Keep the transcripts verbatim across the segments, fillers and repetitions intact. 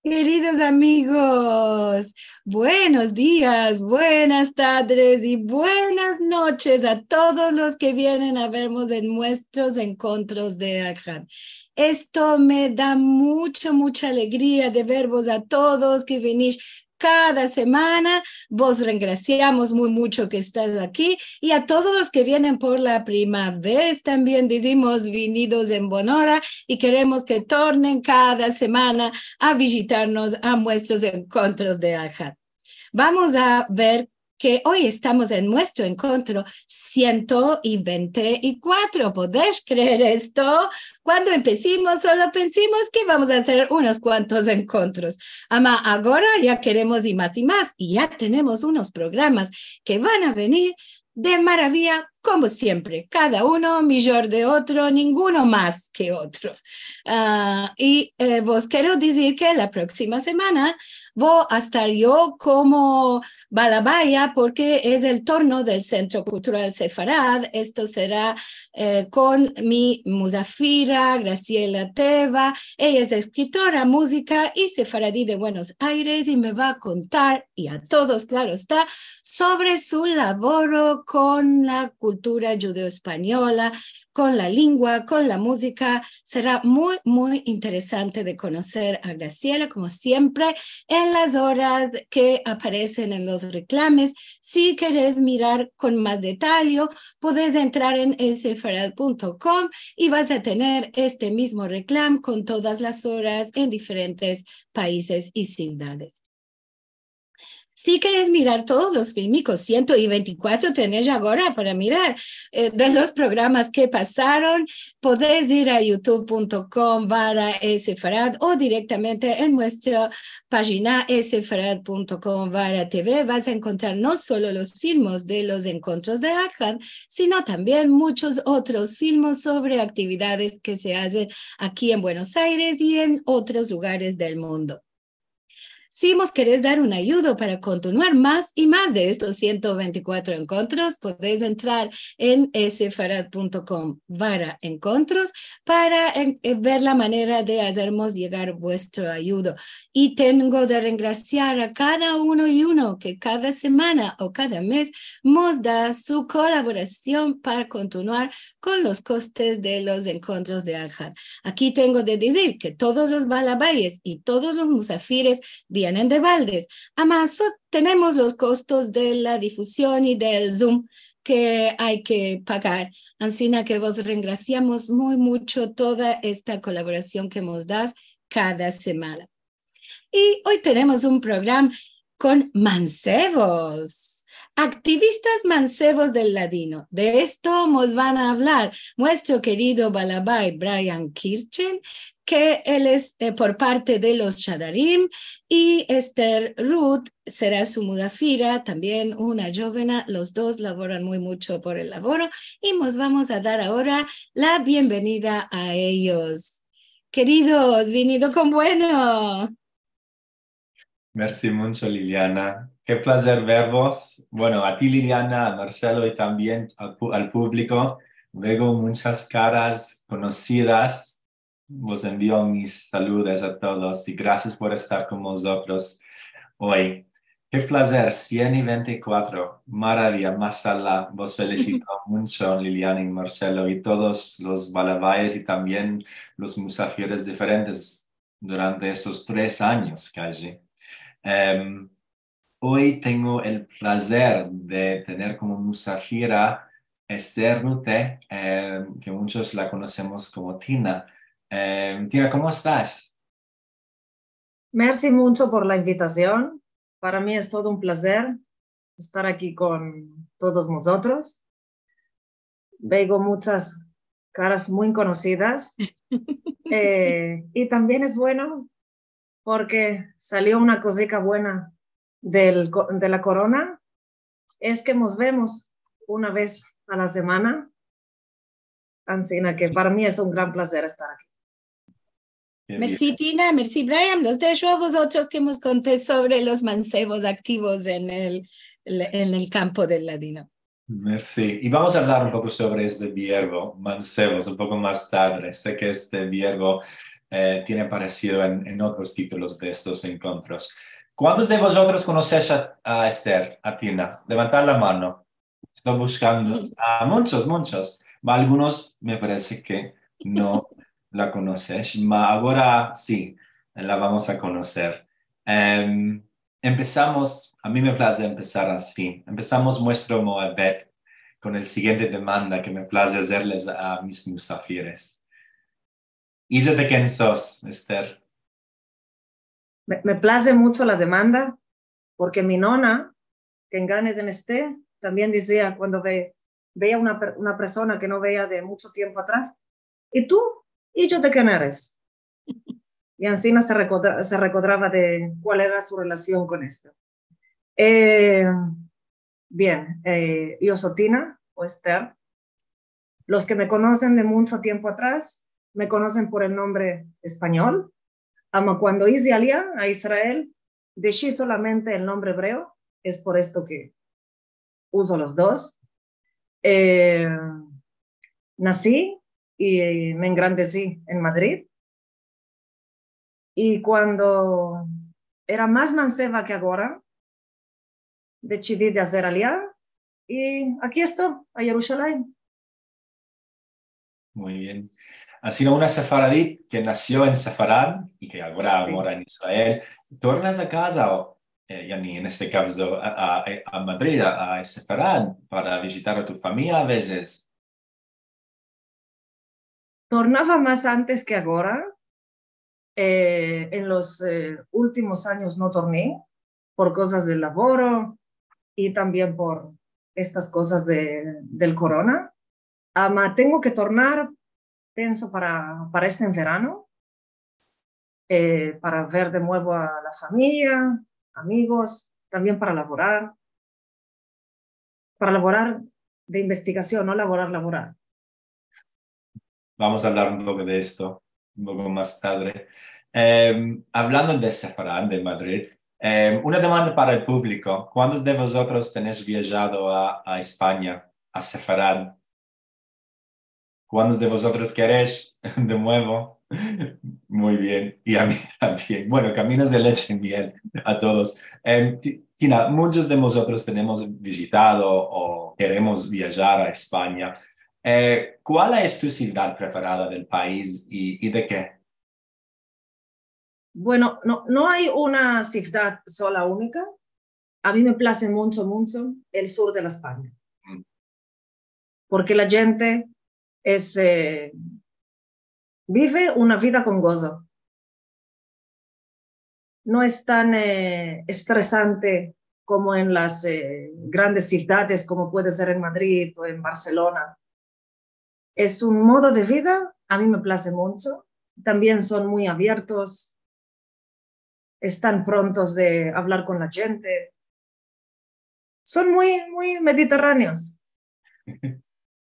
Keridos amigos, buenos dias, buenas tardes i buenas noches a todos los ke vienen a vermos en muestros enkontros de Ahad. Esto me da mucha, mucha alegria de vervos a todos ke venish kada semana. Vos rengrasiamos muy mucho ke estas aki, i a todos los ke vienen por la prima vez tambien dizimos vinidos en bon ora i keremos ke tornen kada semana a vijitarnos a muestros enkontros de Ahad. Vamos a ver ke oy estamos en muestro enkontro siento i vente i kuatro. Podesh kreer esto? Kuando empesimos, solo pensimos ke vamos a azer unos kuantos enkontros. Ama agora ya keremos i mas i mas, i ya tenemos unos programas ke van a venir de maraviya, komo siempre, kada uno mijor de otro, ninguno mas ke otro. Ah, i, eh, vos kero dizir ke la proksima semana vo a estar yo komo balabaya, porke es el turno del Sentro Kultural Sefarad. Esto sera, eh, kon mi muzafira, Graciela Teva. Eya es eskritora, muzika i sefaradi de Buenos Aires, i me va a kontar, i a todos, klaro esta, sovre su lavoro kon la kultura djudeo-espanyola, kon la lingua, kon la muzika. Sera muy, muy interesante de konoser a Graciela, komo siempre, en las oras ke aparesen en los reklames. Si keres mirar kon mas detalyo, podes entrar en sefarad punto kom i vas a tener este mizmo reklam kon todas las oras en diferentes paizes i sivdades. Si keres mirar todos los filmikos, siento i vente i kuatro tenesh agora para mirar, eh, de los programas ke pasaron, podes ir a youtube punto kom barra sefarad o direktamente en muestra pajina sefarad punto kom barra tv. Vas a enkontrar no solo los filmos de los enkontros de Ahad, sino tambien muchos otros filmos sovre aktividades ke se azen aki en Buenos Aires i en otros lugares del mundo. Si mos keres dar un ayudo para kontinuar mas i mas de estos siento vente i kuatro enkontros, podes entrar en sefarad punto kom barra enkontros para en, eh, ver la manera de azermos yegar vuestro ayudo. I tengo de rengrasiar a kada uno i uno ke kada semana o kada mez mos da su kolaborasion para kontinuar kon los kostes de los enkontros de Ahad. Aki tengo de dizir ke todos los balabayes i todos los muzafires vienen de baldes. Ama so tenemos los kostos de la difuzion i del Zoom ke ay ke pagar. Ansina ke vos rengrasiamos muy mucho toda esta kolaborasion ke mos das kada semana. I oy tenemos un program kon mansevos, aktivistas mansevos del ladino. De esto mos van a avlar muestro kerido balabay Brian Kirchen, ke el es, eh, por parte de los Shadarim, i Esther Ruth sera su muzafira, tambien una djovena. Los dos lavoran muy mucho por el lavoro, i mos vamos a dar agora la bienvenida a eyos. Keridos, vinido kon bueno. Mersi muncho, Liliana. Ke plazer vervos. Bueno, a ti, Liliana, a Marcelo i tambien al pu-, al publiko. Veo munchas karas konosidas. Vos envio mis saludos a todos i grasias por estar kon vozotros oy. Ke plazer, sien i vente i kuatro. Maraviya, mashallah. Vos felisito muncho, Liliana i Marcelo, i todos los balabayes i tambien los muzafires diferentes durante estos tres anyos kaji. Em, oy tengo el plazer de tener komo muzafira Esther Ruth, em, ke munchos la konosemos komo Tina. Em, Tina, komo estas? Mersi muncho por la invitasion. Para mi es todo un plazer estar aki kon todos vozotros. Veo munchas karas muy konosidas. Eh, i tambien es bueno porke salio una kosika buena del ko-, de la korona, es ke mos vemos una vez a la semana. Ansina ke para mi es un gran plazer estar aki. Ke bien. Mersi, Tina, mersi, Brian. Los desho a vozotros ke mos kontes sovre los mansevos aktivos en el, en el kampo del ladino. Mersi. I vamos a avlar un poko sovre este verbo, mansevos, un poko mas tarde. Se ke este verbo eh, tiene aparesido en, en otros titulos de estos enkontros. Kuantos de vozotros konosesh a, a Ester, a Tina? Levantad la mano. Esto bushkando a munchos, munchos. Ma algunos me parese ke no la konosesh, ma agora si, la vamos a konoser. Em, empesamos, a mi me plaze empesar ansi. Empesamos muestro muebet kon el siguiente demanda ke me plaze azerles a mis musafires. Izo de ken sos, Ester? Me, me plaze muncho la demanda, porke mi nona, ke en Gan Eden este, tambien dizia kuando ve, veia una per-, una persona ke no veia de muncho tiempo atras: "I tu, izo de ken eres?" I ansina se rekodra-, se rekodrava de kual era su relasion kon esto. Eh, bien, eh, yo so Tina, o Ester. Los ke me konosen de muncho tiempo atras, me konosen por el nombre espanyol. Ama kuando ize alia, a Israel, deshi solamente el nombre ebreo, es por esto ke uzo los dos. Eh, nasi i me engrandesi en Madrid. I kuando era mas manseva ke agora, desidi de azer alia, i aki esto, a Yerushalayim. Muy bien. Ansina una sefaradi ke nasio en Sefarad i ke agora mora en Israel, tornas a kaza o, eh, yani, en este kavzo, a, a, a Madrid, a, a Sefarad, para vijitar a tu famiya a vezes? Tornava mas antes ke agora. Eh, en los, eh, ultimos anyos no torni, por kozas del lavoro i tambien por estas kozas de, del korona. Ama tengo ke tornar, penso, para, para este verano, eh, para ver de muevo a la famiya, amigos, tambien para lavorar, para lavorar de investigasion, no lavorar, lavorar. Vamos a avlar un poko de esto un poko mas tadre. Em, avlando de Sefarad, de Madrid, em, una demanda para el puvliko. Kuantos de vozotros tenesh viajado a, a Espanya, a Sefarad? Kuantos de vozotros keresh de muevo? Muy bien, i a mi tambien. Bueno, kaminos de leche i miel a todos. Em, Ti-, Tina, munchos de mozotros tenemos vijitado o keremos viajar a Espanya. Eh, kual es tu sivdad preferada del pais i, i de ke? Bueno, no, no ay una sivdad sola unika. A mi me plaze muncho, muncho el sur de la Espanya. Mm. Porke la djente es, eh, bive una vida kon gozo. No es tan, eh, estresante komo en las, eh, grandes sivdades, komo puede ser en Madrid o en Barselona. Es un modo de vida, a mi me plaze muncho. Tambien son muy aviertos, estan prontos de avlar kon la djente. Son muy, muy mediterraneos.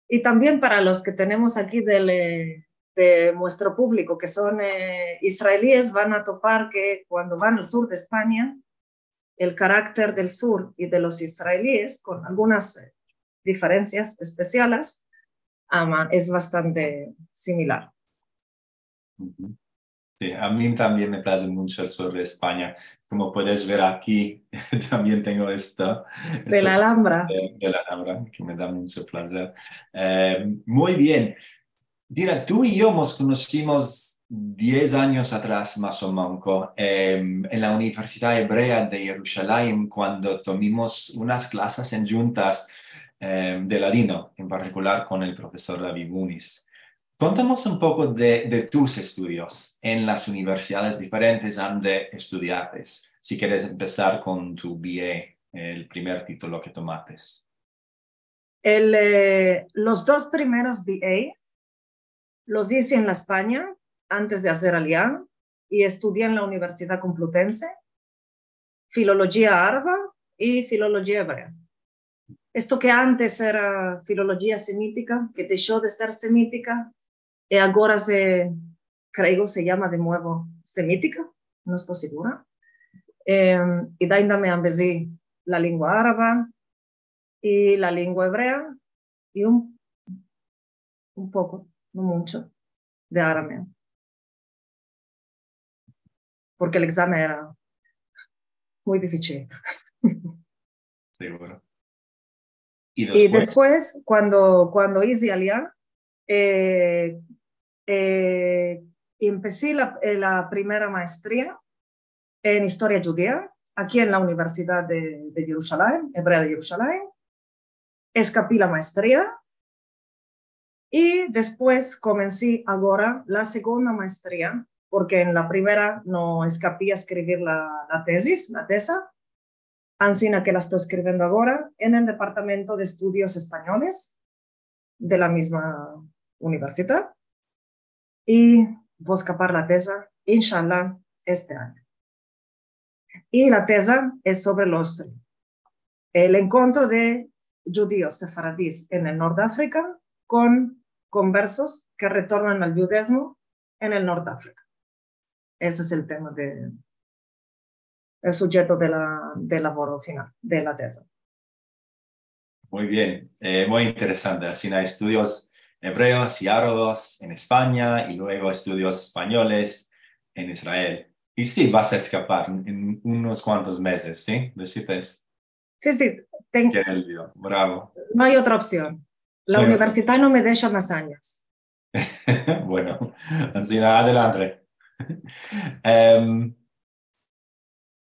I tambien para los ke tenemos aki del, eh, de muestro puvliko, ke son, eh, israelies, van a topar ke kuando van al sur de Espanya, el karakter del sur i de los israelies, kon algunas, eh, diferensias espesiales, ama, es bastante similar. Uhu. Si, a mi tambien me plaze muncho el sur de Espanya. Komo puedes ver aki, tambien tengo esto, de la Alhambra. De, de la Alhambra, ke me da muncho plazer. Eh, muy bien. Tina, tu i yo mos konosimos diez anyos atras, mas o manko, em, en la Universidad Ebrea de Yerushalayim, kuando tomimos unas klasas endjuntas, em, de ladino, en partikular kon el profesor Rabi Bunis. Kontamos un poko de, de tus estudios en las universidades diferentes ande estudiates. Si keres empesar kon tu B A, el primer titulo ke tomates. El, eh, los dos primeros B A los ize en la Espanya antes de azer Aliyah i estudie en la Universidad Komplutense filolojia araba i filolojia ebrea. Esto ke antes era filolojia semitika, ke desho de ser semitika, i agora se, kreo, se yama de muevo semitika, no esto sigura. Em, i de ainda me ambezi la lengua araba i la lengua ebrea i un, un poko, no muncho, de arameo. porke el egzamen era muy difisil. Seguro. I despues, kuando, kuando ize Alia, eh, eh, empesi la, eh, la primera maestria en istoria djudia, aki en la Universidad de, de Yerushalayim, Ebrea de Yerushalayim, eskapi la maestria, i despues komensi agora la segunda maestria, porke en la primera no eskapi a eskrivir la, la tezis, la teza, ansina ke la esto eskriviendo agora en el Departamento de Estudios Espanyoles de la mizma universidad, i vo a eskapar la teza, inshallah, este anyo. I la teza es sovre los, el enkontro de djudios sefaradis en el Nord de Afrika kon konversos ke retornan al djudezmo en el Nord de Afrika. Ese es el tema de, el sujeto de la, del lavoro final, de la teza. Muy bien, eh, muy interesante. Ansina estudios ebreos i arabos en Espanya i luego estudios espanyoles en Israel. I si, vas a eskapar en unos kuantos mezes, si? Lo sientes? Si, si. Ke el dio. Bravo. No ay otra opsion. La universidad no me desha mas anyos. Bueno, ansina, adelante. Em,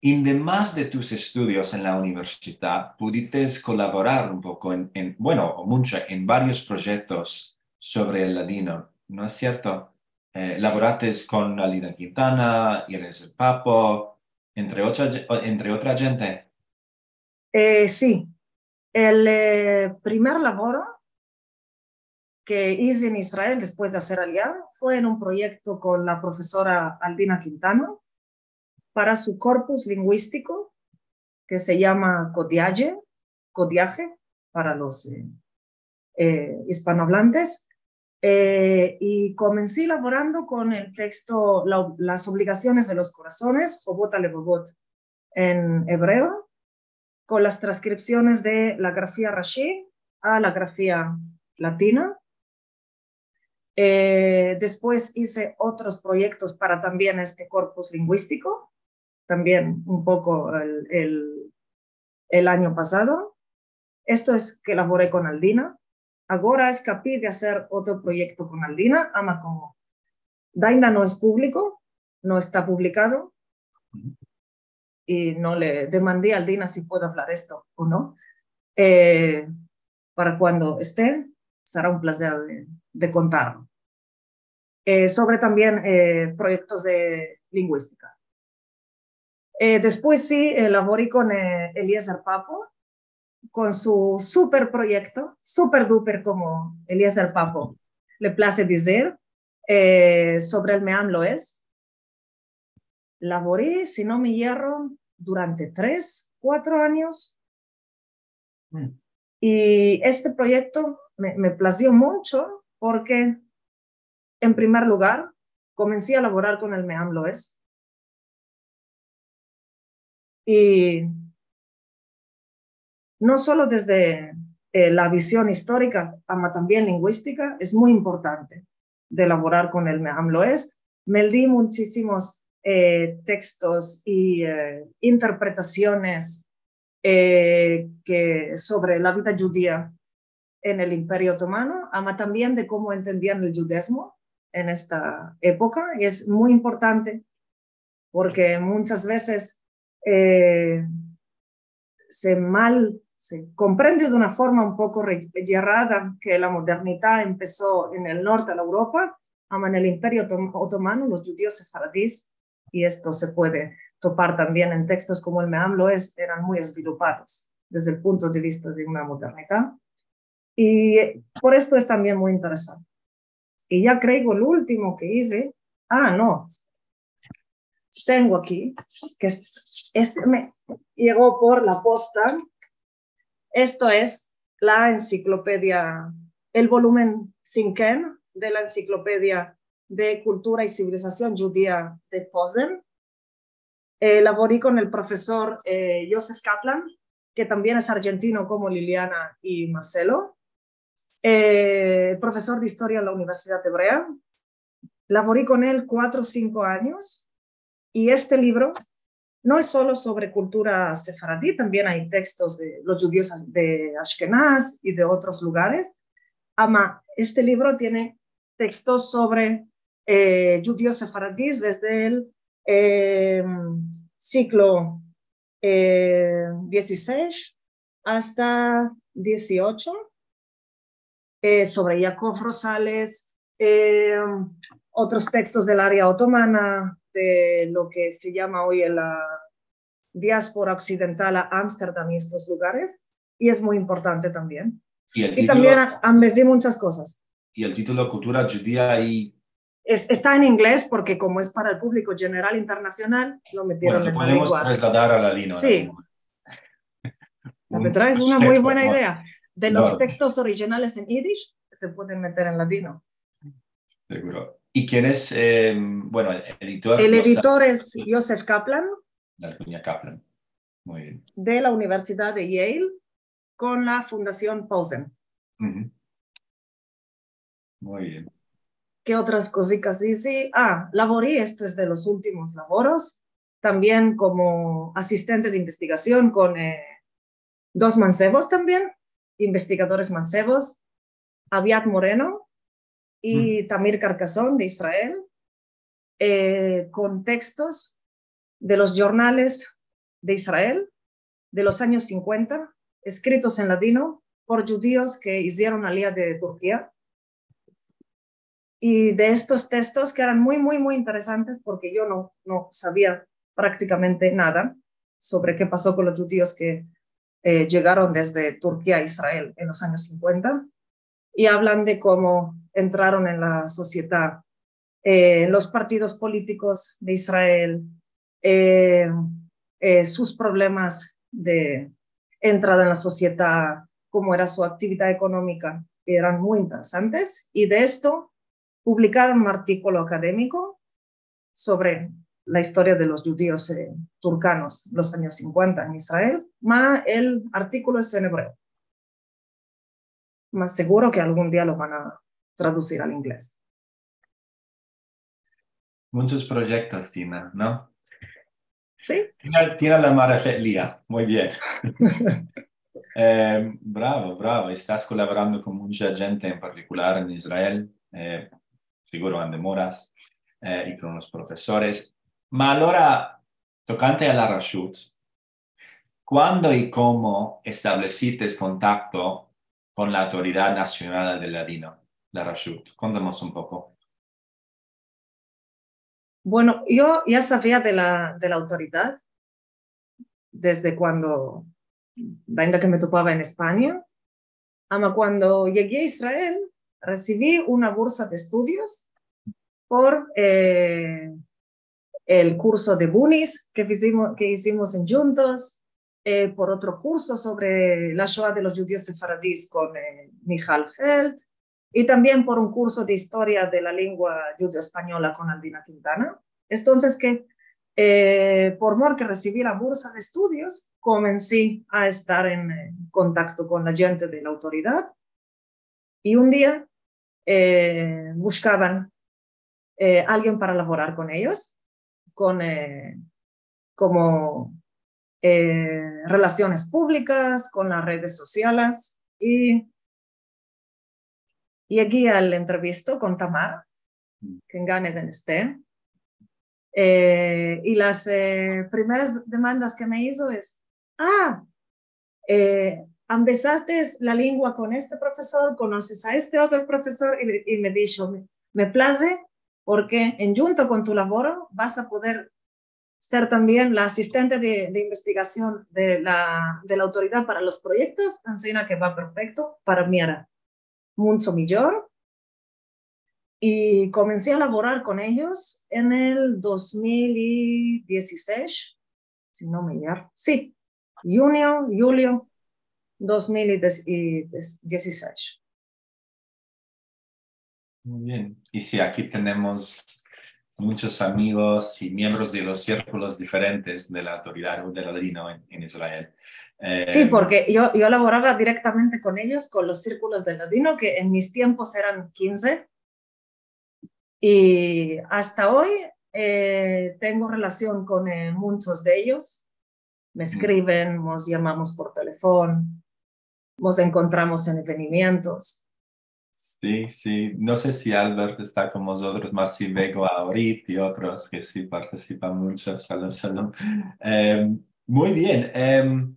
Ademas de tus estudios en la universidad, pudites kolaborar un poko en, en, bueno, o muncho, en varios proyektos sovre el ladino, no es sierto? Eh, lavorates kon Aldina Quintana, Eliezer Papo, entre otra, entre otra djente. Eh, si. El, eh, primer lavoro ke ize en Israel despues de azer Alia fue en un proyekto kon la profesora Aldina Quintana para su korpus linguistiko ke se yama Kodiaje, Kodiaje para los, eh, eh, ispanoavlantes. Eh, i komensi lavorando kon el teksto la, Las obligasiones de los korasones, Hovot Alevavot en ebreo, kon las transkripsiones de la grafia Rashi a la grafia latina. Eh, despues ize otros proyektos para tambien este korpus linguistiko, tambien un poko el, el, el anyo pasado. Esto es ke lavore kon Aldina. Agora eskapi de azer otro proyekto kon Aldina, ama komo dainda no es publiko, no esta publikado, i no le demandi a Aldina si puedo avlar esto o no. Eh, para kuando este, sera un plazer de, de kontarlo. Eh, sovre tambien, eh, proyektos de linguistika. Eh, despues si, eh, lavori kon, eh, Eliezer Papo, kon su super proyekto, super duper komo Eliezer Papo le plaze dizer, eh, sovre el Meam Loez. Lavori, si no me yerro, durante tres, kuatro anyos. I este proyekto me, me plazio muncho porke, en primer lugar, komensi a lavorar kon el Meam Loez. I no solo desde, eh, la vizion istorika, ama tambien linguistika, es muy importante de lavorar kon el Meam Loez. Me lei munchisimos, eh, tekstos i, eh, interpretasiones, eh, ke, sovre la vida djudia en el Imperio Otomano, ama tambien de komo entendian el djudezmo en esta epoka. I es muy importante porke munchas vezes, eh, se mal, se komprende de una forma un poko re-, errada ke la modernita empeso en el norte de la Europa, ama en el Imperio Otom-, Otomano los djudios sefaradis, i esto se puede topar tambien en tekstos komo el Meam Loez, eran muy esvilupados desde el punto de vista de una modernita. I por esto es tambien muy interesante. I ya kreigo el ultimo ke ize. Ah, no. Tengo aki, ke es-, este me yego por la posta. Esto es la ensiklopedia, el volumen sinken de la Ensiklopedia de Kultura i Sivilizasion Djudia de Posen. Eh, lavori kon el profesor, eh, Joseph Kaplan, ke tambien es arjentino komo Liliana i Marcelo, eh, profesor de istoria en la Universidad Ebrea. Lavori kon el kuatro o sinko anyos. Y este livro no es solo sovre kultura sefaradi, tambien ay tekstos de los djudios de Ashkenaz i de otros lugares. Ama este livro tiene tekstos sovre, eh, djudios sefaradis desde el, eh, siglo, eh, dizisesh asta diziocho, eh, sovre Yakov Rosales, eh, otros tekstos del area otomana, de lo ke se yama oy la diaspora oksidental a Amsterdam i estos lugares, i es muy importante tambien. I el I titulo tambien a-, ambezi munchas kozas. I el titulo Kultura djudia i Es-, esta en inglez porke komo es para el publiko jeneral internasional, lo metieron en la lengua. Bueno, lo podemos trasladar a ladino, si. La verdad es una muy buena idea. De los tekstos orijinales en yiddish se pueden meter en ladino. Seguro. I ken es, eh, bueno, el editor? El editor es Yosef Kaplan. La Alkunya Kaplan. Muy bien. De la Universidad de Yale kon la Fundasion Posen. Muy bien. Ke otras kozikas ize? Ah, lavori, esto es de los ultimos lavoros, tambien komo asistente de investigasion kon, eh, dos mansevos tambien, investigadores mansevos, Aviad Moreno i Tamir Carcassone de Israel, eh, kon tekstos de los jornales de Israel de los anyos sinkuenta, eskritos en ladino por djudios ke izieron alia de Turkia. I de estos tekstos ke eran muy, muy, muy interesantes porke yo no, no savia praktikamente nada sovre ke paso kon los djudios ke, eh, djegaron desde Turkia a Israel en los anyos sinkuenta. I avlan de komo entraron en la sosiedad, eh, en los partidos politikos de Israel, eh, eh, sus problemas de entrada en la sosiedad, komo era su aktividad ekonomika, eran muy interesantes. I de esto publikaron un artikolo akademiko sovre la istoria de los djudios, eh, turkanos, los anyos sinkuenta en Israel, ma el artikolo es en ebreo. Ma seguro ke algun dia lo van a tradusir al inglez. Munchos proyektos, Tina, no? Si. Tina, Tina la Marafetlia. Muy bien. Eh, bravo, bravo. Estas kolaborando kon muncha djente, en partikular en Israel, eh, seguro ande moras, eh, i kon los profesores. Ma alora, tokante a la rashut, kuando i komo establesites kontakto kon la Autoridad Nasional del Ladino, la rashut? Kontamos un poko. Bueno, yo ya savia de la, de la autoridad desde kuando, de ainda ke me topava en Espanya. Ama kuando yegi a Israel, resivi una bursa de estudios por, eh, el kurso de Bunis ke fizimo-, ke izimos endjuntos, eh, por otro kurso sovre la Shoa de los djudios sefaradis kon, eh, Michal Held, i tambien por un kurso de istoria de la lengua djudeo-espanyola kon Aldina Quintana. Entonses ke, eh, por mor ke resivi la bursa de estudios, komensi a estar en, eh, kontakto kon la djente de la autoridad. I un dia, eh, bushkavan, eh, alguien para lavorar kon eyos, kon, eh, komo, eh, relasiones publikas, kon las redes sosiales, i yegi al entrevisto kon Tamar, ke en Gan Eden este. Eh, i las, eh, primeras demandas ke me izo es, "Ah, eh, ambezastes la lengua kon este profesor, konoses a este otro profesor", i, i me disho, "Me, me plaze, porke endjunto kon tu lavoro vas a poder ser tambien la asistente de, de investigasion de la, de la autoridad para los proyektos, ansina ke va perfekto, para mi era muncho mijor." I komensi a lavorar kon eyos en el dos mil i dizisesh, si no me yerro. Si, yunio, yulio dos mil i dizisesh. Muy bien. I si, aki tenemos munchos amigos i miembros de los sirkulos diferentes de la Autoridad del Ladino en, en Israel. Si, porke yo, yo lavorava direktamente kon eyos, kon los sirkulos del ladino, ke en mis tiempos eran kinze, i asta oy eh, tengo relasion kon, eh, munchos de eyos. Me eskriven, mos yamamos por telefon, mos enkontramos en evenimientos. Si, si. No se si Albert esta kon mozotros, mas si veo a Orit i otros ke si partisipan muncho. Shalom, shalom. Em, muy bien. Em,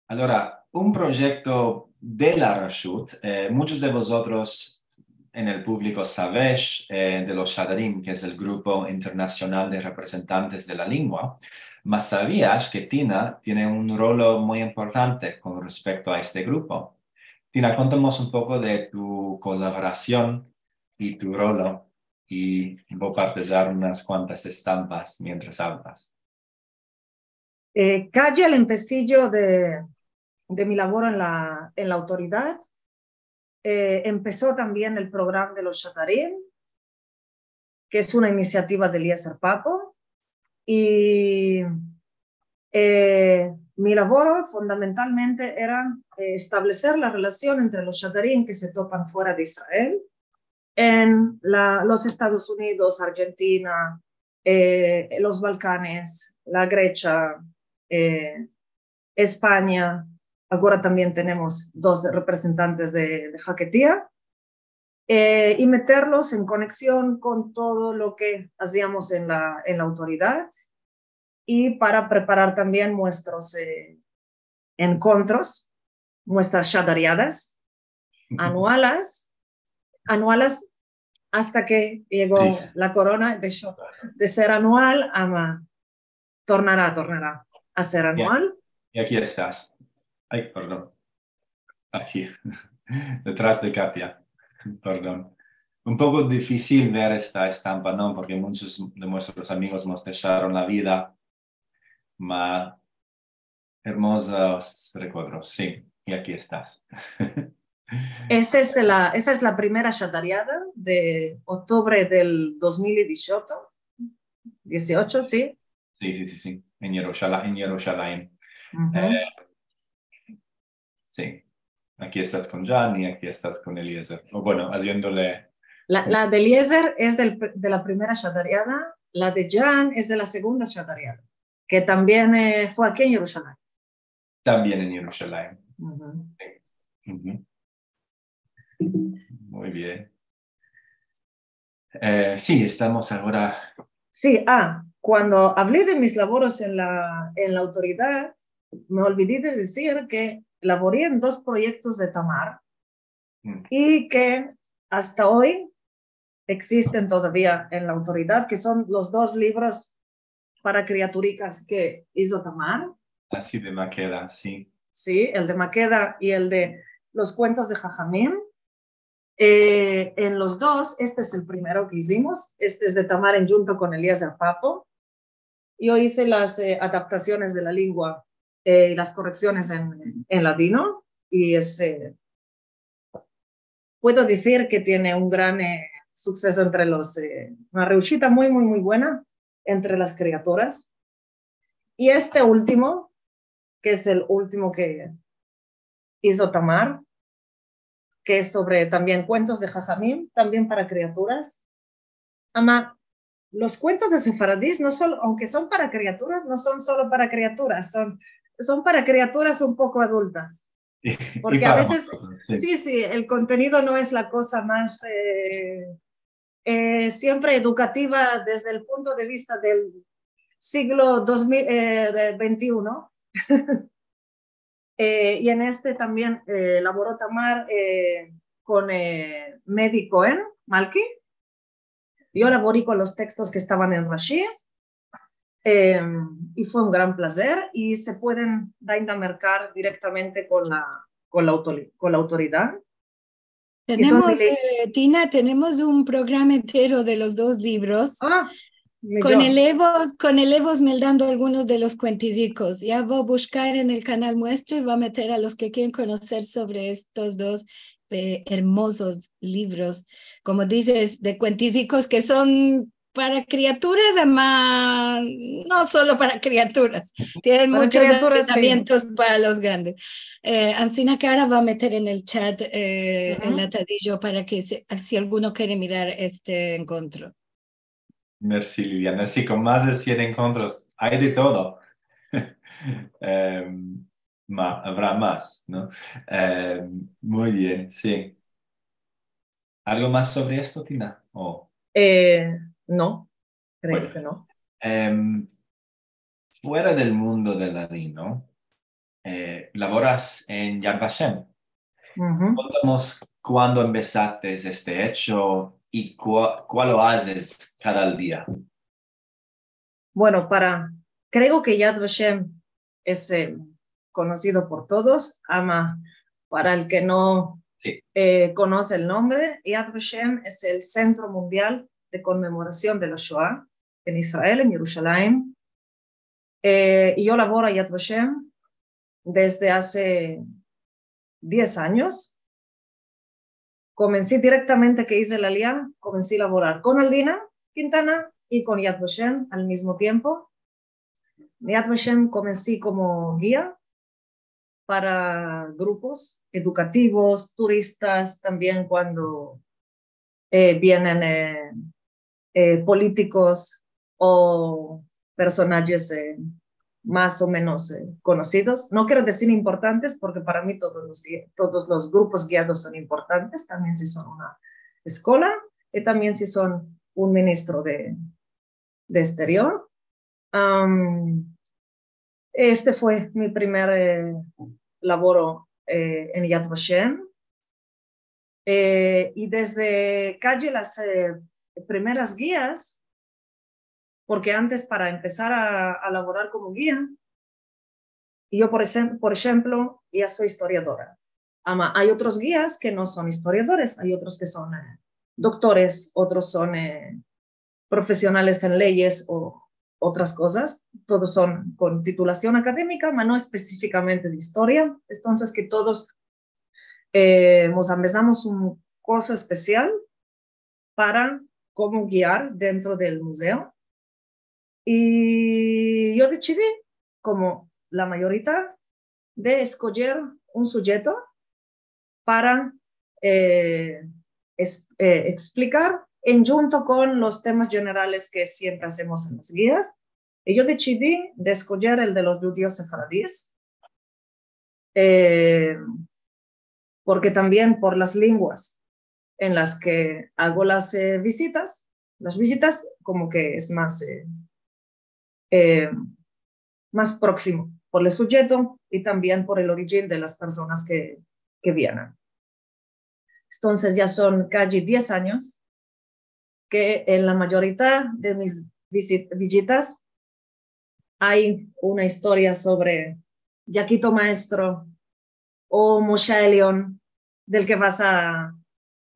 alora, un proyekto de la Rashut, eh, munchos de vozotros en el publiko savesh, eh, de los Shadarim, ke es el grupo internasional de reprezentantes de la lengua, mas savias ke Tina tiene un rolo muy importante kon respekto a este grupo? Tina, kontanos un poko de tu kolaborasion i tu rolo, i vo a partejar unas kuantas estampas mientras avlas. Eh, kaya el empesijo de, de mi lavoro en la, en la autoridad, eh, empeso tambien el programa de los Shadarim, ke es una inisiativa de Eliezer Papo, i, eh, mi lavoro fundamentalmente era, eh, estableser la relasion entre los Shadarim ke se topan fuera de Israel, en la, los Estados Unidos, Argentina, eh, los Balkanes, la Gresia, eh, Espanya. Agora tambien tenemos dos reprezentantes de, de Haketia, eh, i meterlos en koneksion kon todo lo ke aziamos en la, en la autoridad, i para preparar tambien muestros, eh, enkontros, muestras shadariadas anualas, anualas asta ke yego la korona, desho de ser anual, ama tornara, tornara a ser anual. I aki estas. Ay, pardon. Aki, detras de Katia. Pardon. Un poko difisil ver esta estampa, no? Porke munchos de muestros amigos mos desharon la vida. Ma, ermozos rekuerdos, si. I aki estas. Esa es la, esa es la primera shadariada de oktubre del dos mil dieciocho, dieciocho, si? Si, si, si, si. En Yerushala-, en Yerushalayim. Si. Aki estas kon Jan i aki estas kon Eliezer. O bueno, aziendole... La, la de Eliezer es del, de la primera shadariada, la de Jan es de la segunda shadariada, ke tambien, eh, fue aki en Yerushalayim. Tambien en Yerushalayim. Si. Muy bien. Eh, si, estamos agora... Si, ah, kuando avli de mis lavoros en la, en la autoridad, me olvidi de dizir ke lavori en dos proyektos de Tamar i ke asta oy existen todavia en la autoridad, ke son los dos livros para kriaturikas ke izo Tamar. Asi de Makeda, si. Si, el de Makeda i el de los kuentos de Hajamim. Eh, en los dos, este es el primero ke izimos, este es de Tamar endjunto kon Eliezer Papo. Yo ize las, eh, adaptasiones de la lengua, eh, i las koreksiones en, en ladino, i es, eh, puedo dizir ke tiene un gran, eh, sukseso entre los, eh, una reushita muy, muy, muy buena entre las kriaturas. I este ultimo, ke es el ultimo ke izo Tamar, ke es sovre tambien kuentos de Hajamim, tambien para kriaturas. Ama, los kuentos de sefaradis no son, aunke son para kriaturas, no son solo para kriaturas, son, son para kriaturas un poko adultas. Porke a vezes, si, si, el kontenido no es la koza mas, eh, eh, siempre edukativa desde el punto de vista del siglo dos mil, eh, de ventiuno. Eh, i en este tambien, eh, lavoro Tamar, eh, kon, eh, Medi Cohen Malki. Yo lavori kon los tekstos ke estavan en Rashi, eh, i fue un gran plazer, i se pueden daindamerkar direktamente kon la, kon la autori-, kon la autoridad. Tenemos, eh, Tina, tenemos un programa entero de los dos livros. Ah, kon elevos, kon elevos meldando algunos de los kuentizikos. Ya vo a bushkar en el kanal muestro i vo a meter a los ke kieren konoser sovre estos dos, eh, ermozos livros, komo dizes, de kuentizikos ke son para kriaturas, ama, no solo para kriaturas. Tienen munchos advertizamientos para los grandes. Eh, ansina ke ara vo a meter en el chat, eh, el atadijo para ke se, si alguno kiere mirar este enkontro. Mersi, Liliana. Si, kon mas de sien enkontros, ay de todo. Em, ma, avra mas, no? Em, muy bien, si. Algo mas sovre esto, Tina? O... Eh, no, kreo... Bueno, ke no. Em, fuera del mundo del ladino, eh, lavoras en Yad Vashem. Kontanos kuando empesates este echo i kua-, kualo azes kada dia. Bueno, para, kreo ke Yad Vashem es, eh, konosido por todos, ama para el ke no, si, eh, konose el nombre, Yad Vashem es el Sentro Mundial de Konmemorasion de la Shoa en Israel, en Yerushalayim. Eh, i yo lavoro a Yad Vashem desde aze diez anyos. Komensi direktamente ke ize la Aliya, komensi a lavorar kon Aldina Kintana i kon Yad Vashem al mizmo tiempo. Yad Vashem komensi komo gia para grupos edukativos, turistas, tambien kuando, eh, vienen, eh, eh, politikos o personajes, eh, mas o menos, eh, konosidos. No kero dizir importantes, porke para mi todos los gia-, todos los grupos giados son importantes, tambien si son una eskola i tambien si son un ministro de, de eksterior. Am, este fue mi primer, eh, lavoro, eh, en Yad Vashem. Eh, i desde kaji las, eh, primeras gias, porke antes para empesar a, a lavorar komo gia, yo, por esem-, por enshemplo, ya so istoriadora. Ama, ay otros gias ke no son istoriadores, ay otros ke son, eh, doktores, otros son, eh, profesionales en leyes o otras kozas. Todos son kon titulasion akademika, ma no espesifikamente de istoria. Entonses, ke todos, eh, mos ambezamos un kurso espesial para komo giar dentro del muzeo. I yo desidi, komo la mayorita, de eskojer un sujeto para, eh, es-, eh, eksplicar en djunto kon los temas jenerales ke siempre azemos en las gias. I yo desidi de eskojer el de los djudios sefaradis, eh, porke tambien por las lenguas en las ke ago las, eh, vizitas, las vizitas, komo ke es mas, eh, eh, mas proksimo por el sujeto i tambien por el orijin de las personas ke, ke vienen. Entonses, ya son kaji diez anyos ke en la mayorita de mis vizi-, vizitas ay una istoria sovre Yakito Maestro o Moshe Elion, del ke vas a,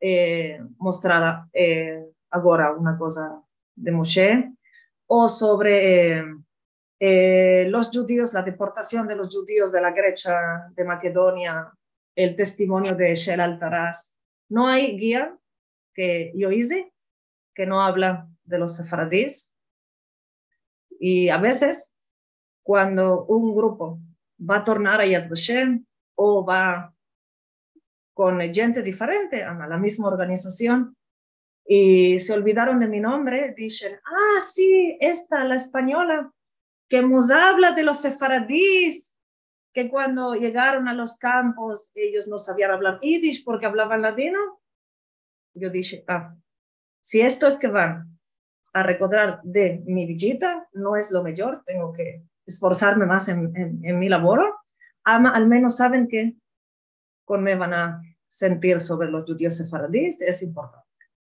eh, mostrar, eh, agora una koza de Moshe, o sovre, eh, eh, los djudios, la deportasion de los djudios de la Gresia, de Makedonia, el testimonio de Shel Altaras. No ay gia ke yo ize ke no avla de los sefaradis. I a vezes, kuando un grupo va a tornar a Yad Vashem o va kon djente diferente a la mizma organizasion i se olvidaron de mi nombre, dizen: "Ah, si, esta, la espanyola, ke mos avla de los sefaradis, ke kuando yegaron a los kampos, eyos no savian avlar yidish porke avlavan ladino." Yo dishe: "Ah, si esto es ke van a rekordar de mi vijita, no es lo mijor, tengo ke esforzarme mas en, en, en mi lavoro, ama al menos saven ke kon me van a sentir sovre los djudios sefaradis, es importante."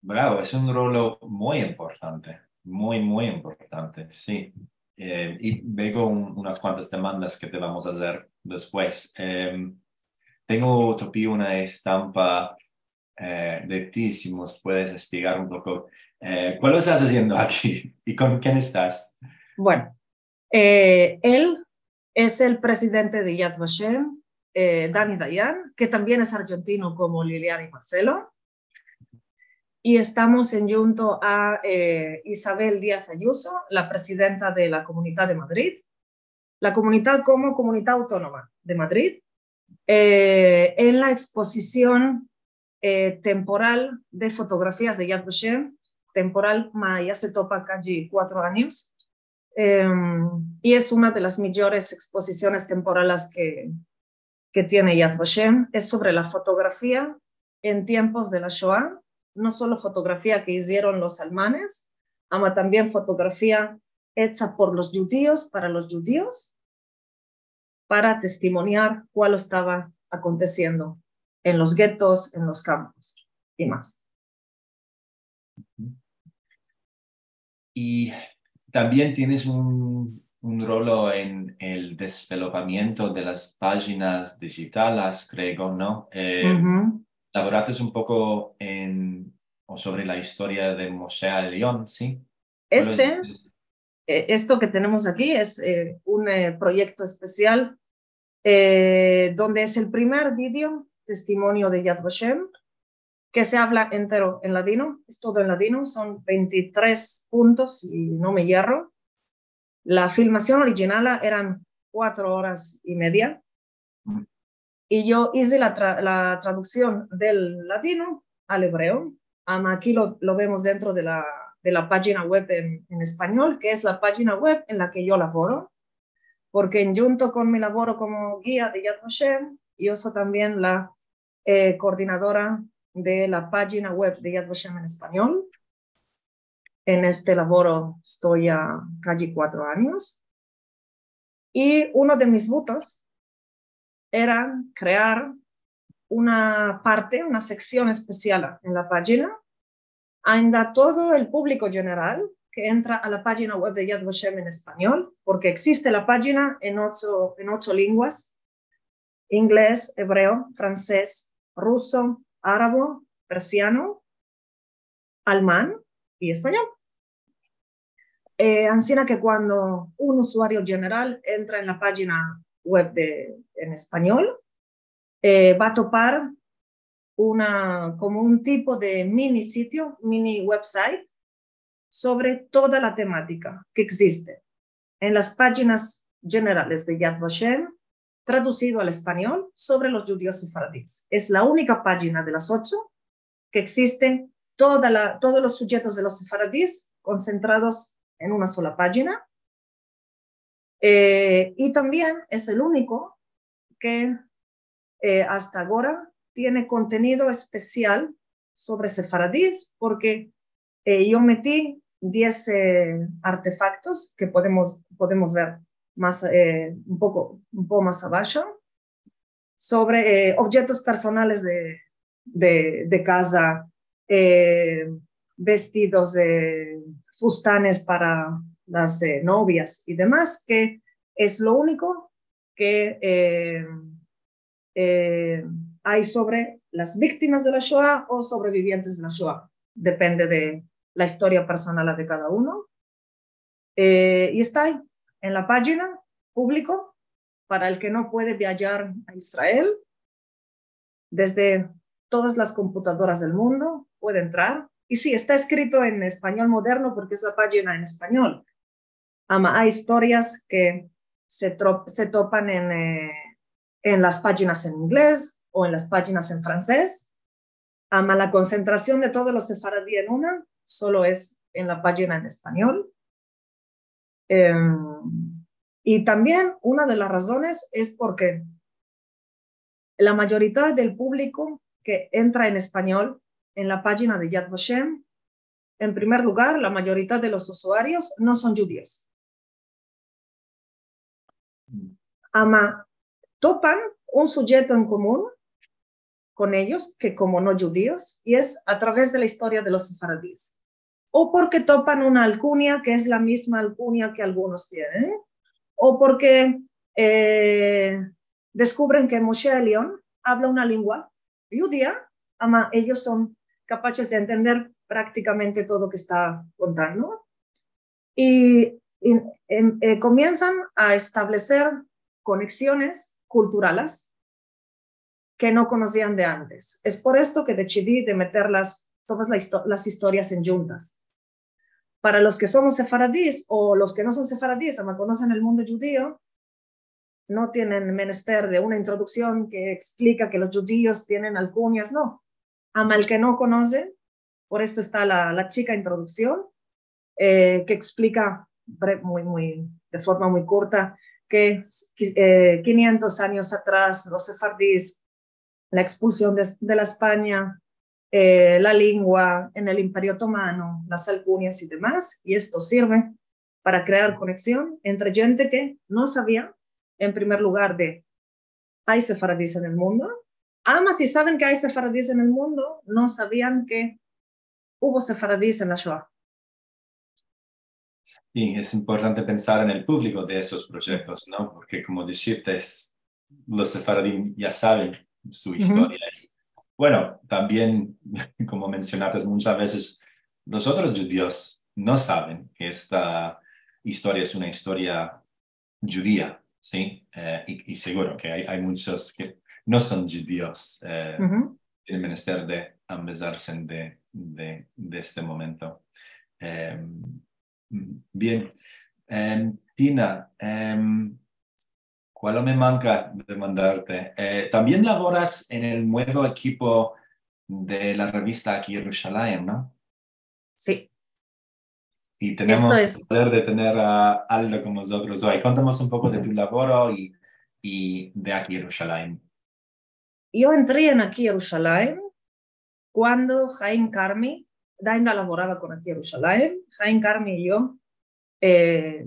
Bravo, es un rolo muy importante, muy, muy importante, si. Eh, i veo un, unas kuantas demandas ke te vamos a azer despues. Em, tengo, topi una estampa, eh, de ti, si mos puedes espliegar un poko, eh, kualo estas aziendo aki i kon ken estas? Bueno, eh, el es el prezidente de Yad Vashem, eh, Dani Dayan, ke tambien es arjentino komo Liliana i Marcelo. I estamos en djunto a, eh, Isabel Díaz Ayuso, la prezidenta de la Komunidad de Madrid, la Komunidad komo Komunidad Autonoma de Madrid, eh, en la ekspozision, eh, temporal de fotografias de Yad Vashem, temporal, ma ya se topa kaji kuatro anyos, em, i es una de las mijores ekspozisiones temporales ke, ke tiene Yad Vashem. Es sovre la fotografia en tiempos de la Shoa, no solo fotografia ke izieron los almanes, ama tambien fotografia echa por los djudios, para los djudios, para testimoniar kualo estava akontesiendo en los getos, en los kampos i mas. I tambien tienes un, un rolo en el desvelopamiento de las pajinas dijitales, kreo, no? Eh, Uhu. Lavorates un poko en, o sovre la istoria de Moshe Alion, si? Este, eh, esto ke tenemos aki es, eh, un, eh, proyekto espesial, eh, donde es el primer video testimonio de Yad Vashem ke se avla entero en ladino, es todo en ladino, son ventitres puntos, si no me yerro. La filmasion orijinala eran kuatro oras i media. I yo ize la tra-, la traduksion del ladino al ebreo. Ama, aki lo, lo vemos dentro de la, de la pajina web en, en espanyol, ke es la pajina web en la ke yo lavoro, porke endjunto kon mi lavoro komo gia de Yad Vashem, yo so tambien la, eh, koordinadora de la pajina web de Yad Vashem en espanyol. En este lavoro esto ya kaji kuatro anyos. I uno de mis butos era krear una parte, una seksion espesial en la pajina, ainda todo el publiko jeneral ke entra a la pajina web de Yad Vashem en espanyol, porke existe la pajina en ocho, en ocho lenguas: inglez, ebreo, fransez, ruso, arabo, persiano, alman i espanyol. Eh, ansina ke kuando un usuario jeneral entra en la pajina web de, en espanyol, eh, va a topar una, komo un tipo de mini sitio, mini website, sovre toda la tematika ke existe en las pajinas jenerales de Yad Vashem, tradusido al espanyol, sovre los djudios sefaradis. Es la unika pajina de las ocho ke existe toda la, todos los sujetos de los sefaradis konsentrados en una sola pajina. Eh, i tambien es el uniko ke, eh, asta agora tiene kontenido espesial sovre sefaradis, porke, eh, yo meti diez, eh, artefaktos ke podemos, podemos ver mas, eh, un poko, un poko mas abasho, sovre, eh, objetos personales de, de, de kaza, eh, vestidos, de fustanes para las, eh, novias i demas, ke es lo uniko ke, eh, eh, ay sovre las viktimas de la Shoa o sovrevivientes de la Shoa. Depende de la istoria personal de kada uno. Eh, i esta ayi, en la pajina publiko, para el ke no puede viajar a Israel, desde todas las komputadoras del mundo puede entrar. I si, esta eskrito en espanyol moderno porke es la pajina en espanyol. Ama ay istorias ke se tro-, se topan en, eh, en las pajinas en inglez o en las pajinas en fransez. Ama, la konsentrasion de todos los sefaradi en una solo es en la pajina en espanyol. Em, i tambien una de las razones es porke la mayorita del publiko ke entra en espanyol en la pajina de Yad Vashem, en primer lugar, la mayorita de los usuarios no son djudios. Ama topan un sujeto en komun kon eyos, ke komo no djudios, i es a traves de la istoria de los sefaradis. O porke topan una alkunya ke es la mizma alkunya ke algunos tienen, o porke, eh, deskuvren ke Moshe Alion avla una lengua djudia, ama eyos son kapases de entender praktikamente todo lo ke esta kontando. I, i, em, eh, komiensan a estableser koneksiones kulturales ke no konosian de antes. Es por esto ke desidi de meterlas, todas la isto-, las istorias endjuntas. Para los ke somos sefaradis o los ke no son sefaradis, ama konosen el mundo djudio, no tienen menester de una introduksion ke eksplika ke los djudios tienen alkunyas, no. Ama el ke no konose, Por esto esta la, la chika introduksion, eh, ke eksplika bre-, muy, muy, de forma muy kurta ke, eh, kinyentos anyos atras los sefardis, la ekspulsion de, de la Espanya, eh, la lingua en el Imperio Otomano, las alkunyas i demas, i esto sirve para krear koneksion entre djente ke no savia, en primer lugar, de ay sefaradis en el mundo. Ama si saven ke ay sefaradis en el mundo, no savian ke uvo sefaradis en la Shoa. Si, es importante pensar en el publiko de esos proyektos, no? Porke, komo dishiste, es, los sefaradim ya saven su istoria. I, bueno, tambien, komo mensionaste munchas vezes, los otros djudios no saven ke esta istoria es una istoria djudia, si? Eh, i, i seguro ke ay, ay munchos ke no son djudios, eh, tienen menester de ambezarse de, de, de este momento. Em, bien. Em, Tina, em, kualo me manka demandarte? Eh, tambien lavoras en el muevo ekipo de la revista Aki Yerushalayim, no? Si. I tenemos el plazer de tener a Aldo kon mozotros oy. Kontanos un poko de tu lavoro i, i de Aki Yerushalayim. Yo entri en Aki Yerushalayim kuando Haim Karmi, ainda lavorava kon Aki Yerushalayim, Haim Karmi i yo, eh,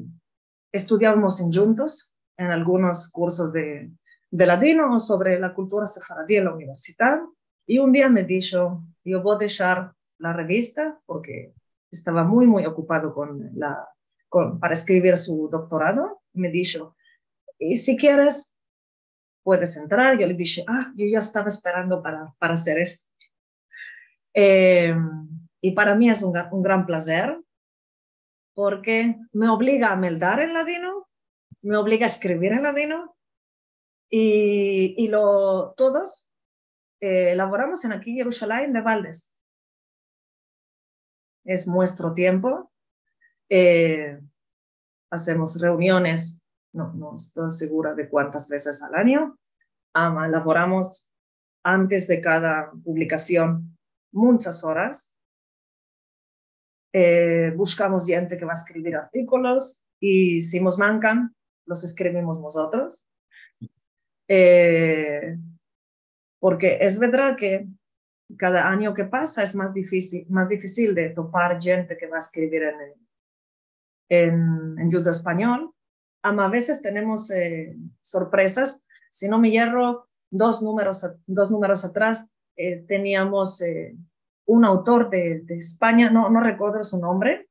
estudiavamos endjuntos en algunos kursos de, de ladino o sovre la kultura sefaradi en la universidad, i un dia me disho, yo vo deshar la revista, porke estava muy, muy okupado kon la, kon, para eskrivir su doktorado, i me disho, i si keres, puedes entrar. Yo le dishe, ah, yo ya estava esperando para, para azer esto. Eh, i para mi es un, un gran plazer, porke me obliga a meldar en ladino, me obliga a eskrivir en ladino, i, i lo, todos, eh, lavoramos en Aki Yerushalayim de baldes. Es muestro tiempo. Eh, azemos reuniones, no, no esto segura de kuantas vezes al anyo. Ama, lavoramos antes de kada publikasion munchas oras. Eh, bushkamos djente ke va a eskrivir artikolos i si mos mankan, los eskrivimos mozotros. Eh, porke es verdad ke kada anyo ke pasa es mas difisil, mas difisil de topar djente ke va a eskrivir en, en, en djudeo-espanyol. Ama, a vezes tenemos, eh, sorpresas. Si no me yerro, dos numeros a-, dos numeros atras, eh, teniamos, eh, un autor de, de Espanya, no, no rekuerdo su nombre,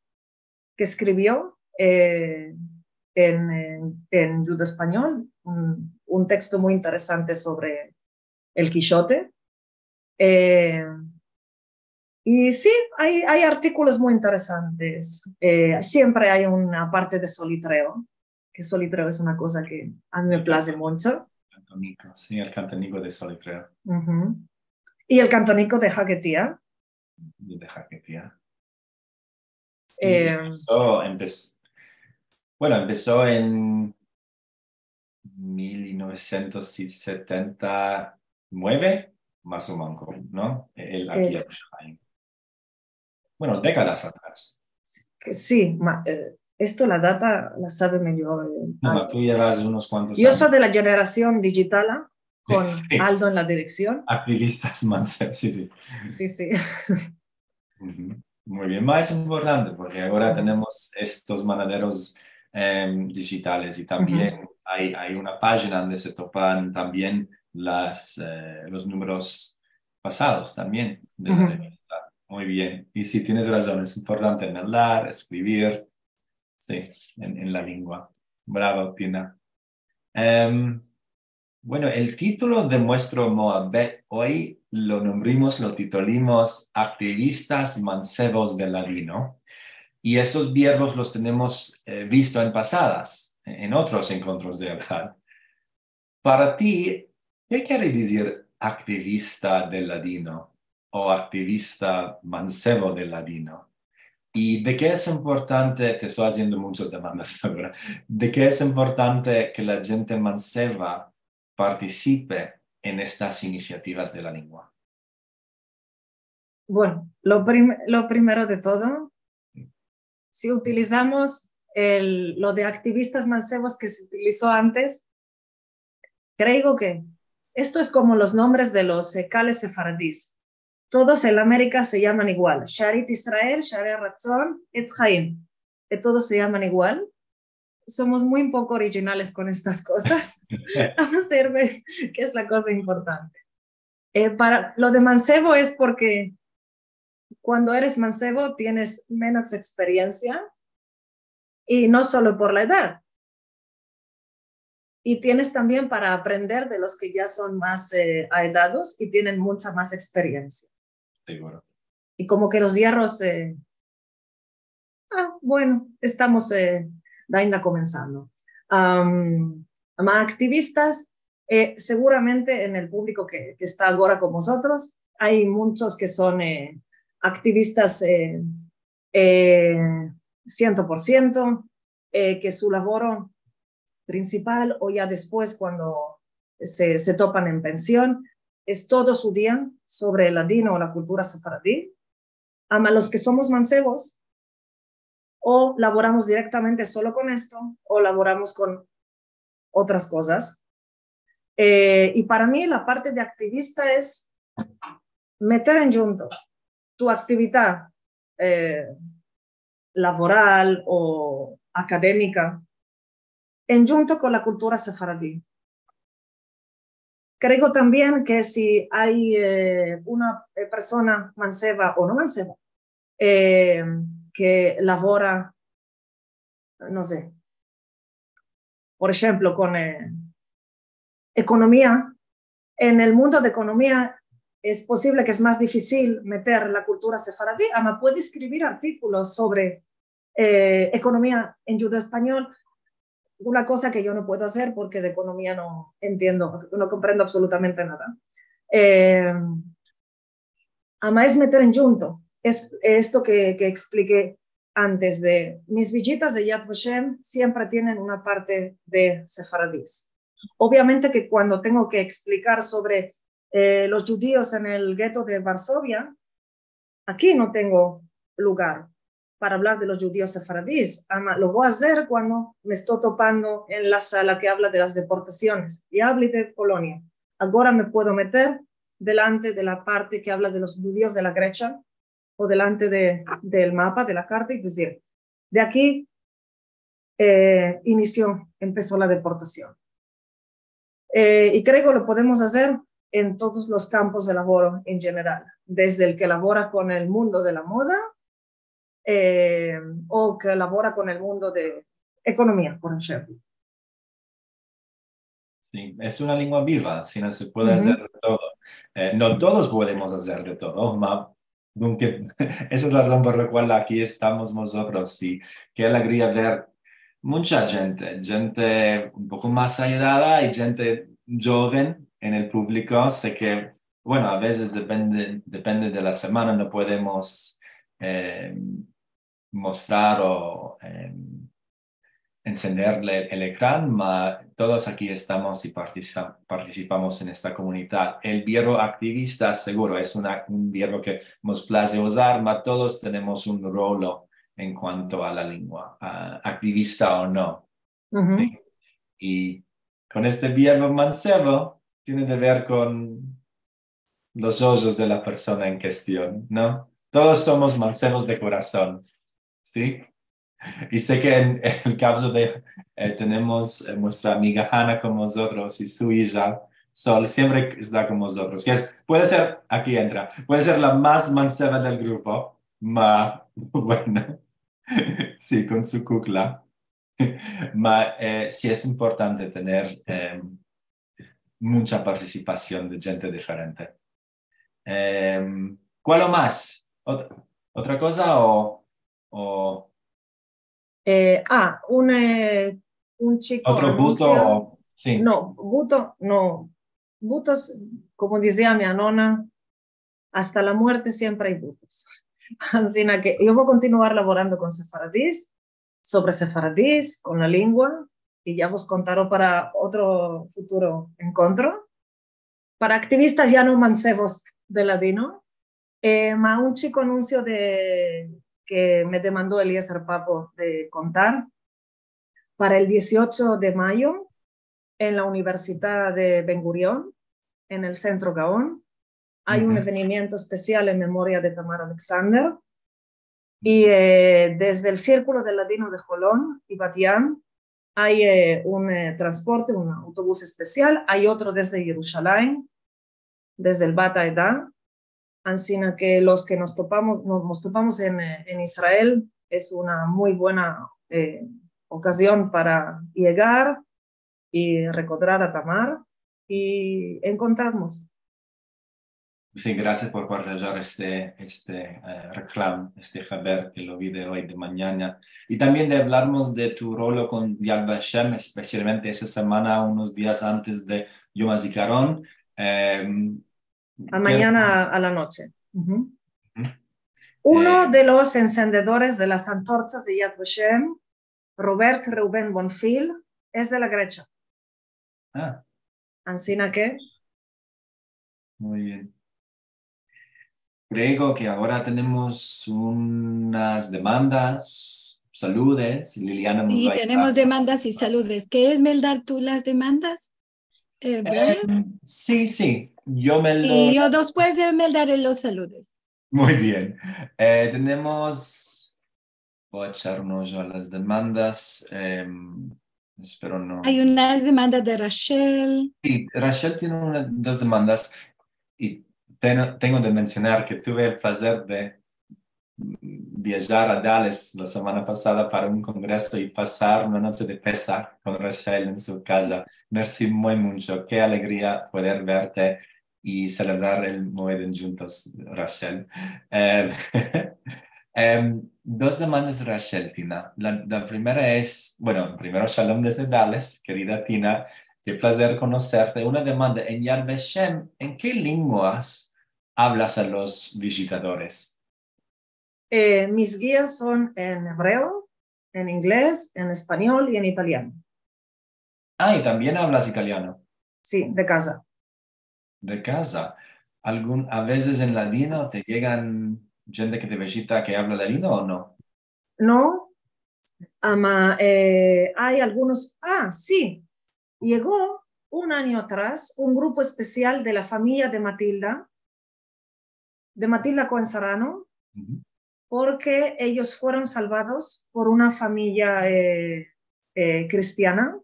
ke eskrivio, eh, en, en, en djudeo-espanyol un, un teksto muy interesante sovre el Kishote. Eh, i si, ay, ay artikolos muy interesantes. Eh, siempre ay una parte de solitreo, ke solitreo es una koza ke a mi me plaze muncho. Kantoniko, si, el kantoniko de solitreo. I el kantoniko de Haketia. De Haketia. Si, eh, empeso, empeso, bueno, empeso en mil novesientos setenta i mueve, mas o menos, no? El Aki Yerushalayim. Bueno, dekadas atras. Si, ma, eh, esto la data la save mijor, eh, Aldo. No, tu yevas unos kuantos anyos. Yo so de la jenerasion dijitala, kon Aldo en la direksion. Aktivistas mansevos, si, si. Si, si. Muy bien, mas es importante porke agora tenemos estos manaderos, em, dijitales i tambien ay, ay una pajina onde se topan tambien las, eh, los numeros pasados tambien de la revista. Muy bien. I si, tienes razon, es importante meldar, eskrivir, si, en, en la lengua. Bravo, Tina. Em, bueno, el titulo de muestro muhabbet oy lo nombrimos, lo titulimos Aktivistas Mansevos del Ladino. I estos verbos los tenemos, eh, visto en pasadas, en otros enkontros de Elhad. Para ti, ke kere dizir aktivista del ladino o aktivista mansevo del ladino? I de ke es importante, te esto aziendo munchas demandas agora, de ke es importante ke la djente manseva partisipe en estas inisiativas de la lengua? Bueno, lo, prim- lo primero de todo, si utilizamos el, lo de aktivistas mansevos ke se utilizo antes, kreigo ke esto es komo los nombres de los, eh, kales sefaradis. Todos en Amerika se yaman igual. Shearit Israel, Shearit Ratzon, Etz Haim. E todos se yaman igual. Somos muy poco orijinales kon estas kozas. Vamos a ver ke es la koza importante. Eh, para, lo de mansevo es porke kuando eres mansevo tienes menos eksperiensia, i no solo por la edad. I tienes tambien para aprender de los ke ya son mas, eh, aedados i tienen muncha mas eksperiensia. Seguro. I komo ke los yerros, eh, ah, bueno, estamos, eh, ainda komensando. Am, ma aktivistas, eh, seguramente en el publiko ke, ke esta agora kon mozotros, ay munchos ke son, eh, aktivistas, eh, eh, siento por siento, eh, ke su lavoro prinsipal o ya despues, kuando se, se topan en pension, es todo su dia sovre el ladino o la kultura sefaradi. Ama los ke somos mansevos, o lavoramos direktamente solo kon esto, o lavoramos kon otras kozas. Eh, i para mi la parte de aktivista es meter en djunto tu aktividad, eh, lavoral o akademika en djunto kon la kultura sefaradi. Kreigo tambien ke si ay, eh, una, eh, persona manseva o no manseva, eh, ke lavora, no se, por enshemplo, kon, eh, ekonomia, en el mundo de ekonomia es posivle ke es mas difisil meter la kultura sefaradi, ama puede eskrivir artikolos sovre, eh, ekonomia en djudeo-espanyol, una koza ke yo no puedo azer porke de ekonomia no entiendo, no komprendo absolutamente nada. Eh, ama es meter en djunto, es esto ke, ke ekspliki antes de mis vijitas de Yad Vashem siempre tienen una parte de sefaradis. Obviamente ke kuando tengo ke eksplicar sovre, eh, los djudios en el geto de Varsovia, aki no tengo lugar para avlar de los djudios sefaradis, ama lo vo azer kuando me esto topando en la sala ke avla de las deportasiones i avli de Polonia. Agora me puedo meter delante de la parte ke avla de los djudios de la Grecha o delante de, del mapa, de la karta, i dizir, de aki, eh, inisio, empeso la deportasion. Eh, i kreigo lo podemos azer en todos los kampos de lavoro en jeneral, desde el ke lavora kon el mundo de la moda, eh, o ke lavora kon el mundo de ekonomia, por enshemplo. Si, es una lingua biva, si no se puede azer de todo. Eh, no todos podemos azer de todo, ma, nunka, esa es la razon por la kual aki estamos mozotros, si, ke alegria ver muncha djente, djente un poko mas aedada i djente djoven en el publiko. Se ke, bueno, a vezes depende, depende de la semana, no podemos, eh, mostrar o, eh, ensender el, el ekran, ma todos aki estamos i partisa-, partisipamos en esta komunidad. El bierbo aktivista, seguro, es una, un bierbo ke mos plaze uzar, ma todos tenemos un rolo en kuanto a la lingua, a, aktivista o no. Si? I kon este bierbo mansevo tiene de ver kon los ojos de la persona en kestion, no? Todos somos mansevos de korason, si? I se ke en el kavzo de, eh, tenemos, eh, muestra amiga Hana kon mozotros i su ija Sol siempre esta kon mozotros, ke es, puede ser, aki entra, puede ser la mas manseva del grupo, ma, bueno, si, kon su kukla. Ma, eh, si es importante tener, eh, muncha partisipasion de djente diferente. Eh, kualo mas? Ot-, otra koza o, o... Eh, ah, un, eh, un chiko... Otro buto o... Si. No, buto, no. Butos, komo dizia mi anona, asta la muerte siempre ay butos. Ansina ke yo vo kontinuar lavorando kon sefaradis, sovre sefaradis, kon la lingua, i ya vos kontaro para otro futuro enkontro. Para aktivistas ya no mansevos de ladino, Eh, ma un chiko anunsio de, ke me demando Eliezer Papo de kontar, para el dieciocho de mayo, en la Universidad de Ben Gurion, en el Sentro Gaon, ay un evenimiento espesial en memoria de Tamar Alexander. I, eh, desde el Sirkulo del Ladino de Holon i Bat Yam ay, eh, un, eh, transporte, un autobus espesial. Ay otro desde Yerushalayim, desde el Bet Eda. Ansina ke los ke mos topamos, no-, mos topamos en, eh, en Israel, es una muy buena, eh, okazion para yegar i rekodrar a Tamar i enkontrarmos. Si, grasias por partajar este, este, eh, reklam, este haber ke lo vi de oy de manyana. I tambien de avlarmos de tu rolo kon Yad Vashem, espesialmente esa semana, unos dias antes de Yom HaZikaron. Em, A manyana a la noche. Uno de los ensendedores de las antorchas de Yad Vashem, Robert Reuben Bonfil, es de la Grecha. Ah. Ansina ke. Muy bien. Kreo ke agora tenemos unas demandas, saludes. Liliana mos va a ayudar. Si, tenemos demandas i saludes. Keres meldar tu las demandas, eh, Brian? Em, si, si. Yo meldo... I yo despues de meldar los saludes. Muy bien. Eh, tenemos, vo a echar un ojo a las demandas. Em, espero no... Ay una demanda de Rachel. Si, Rachel tiene una, dos demandas. I ten-, tengo de mensionar ke tuve el plazer de viajar a Dallas la semana pasada para un kongreso i pasar una noche de Pesah kon Rachel en su kaza. Mersi muy muncho. Ke alegria poder verte i selebrar el Moed en djuntos, Rachel. Em, em, dos demandas, Rachel, Tina. La, la primera es, bueno, primero, shalom desde Dallas, kerida Tina. Ke plazer konoserte. Una demanda, en Yad Vashem, en ke lenguas avlas a los vizitadores? Eh, mis gias son en ebreo, en inglez, en espanyol i en italiano. Ah, i tambien avlas italiano. Si, de kaza. De kaza. Algun, a vezes en ladino te yegan djente ke te vizita ke avla ladino o no? No, ama, eh, ay algunos, ah, si, yego un anyo atras un grupo espesial de la famiya de Matilda, de Matilda Cohen Serrano, porke eyos fueron salvados por una famiya, eh, eh, kristiana,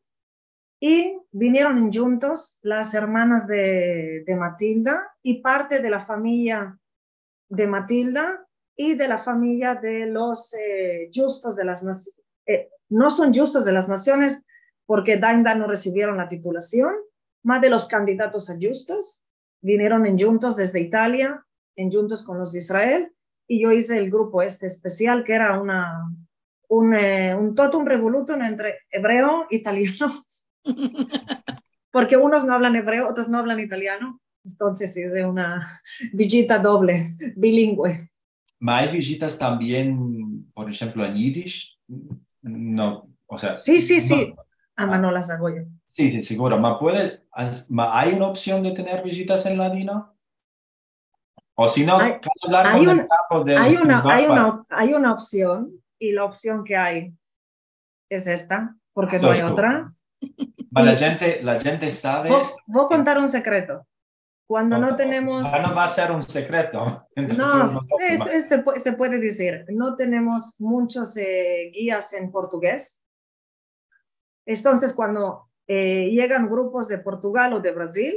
i vinieron djuntos las ermanas de, de Matilda i parte de la famiya de Matilda i de la famiya de los, eh, djustos de las naciones. Eh, no son djustos de las naciones porke dan i dan no resivieron la titulasion, ma de los kandidatos a djustos, vinieron djuntos desde Italia, djuntos kon los de Israel, i yo ize el grupo este espesial, ke era una, un, eh, un totum revolutum entre ebreo i italiano, porke unos no avlan ebreo, otros no avlan italiano, entonses ize una vizita doble, bilingüe. Ma ay vizitas tambien, por enshemplo, en yidish? No, o sea... Si, si, si. Ama no las ago yo. Si, si, seguro. Ma puede, ma ay una opsion de tener vizitas en ladino? O si no, ay, ay un, de... Ay una, ay una opsion, i la opsion ke ay es esta, porke no ay otra. Ma la djente, la djente save... Vo, vo a kontar un sekreto. Kuando no tenemos... No va a ser un sekreto. No, es, es, se puede, se puede dizir, no tenemos munchos, eh, gias en portugues. Entonses, kuando, eh, yegan grupos de Portugal o de Brazil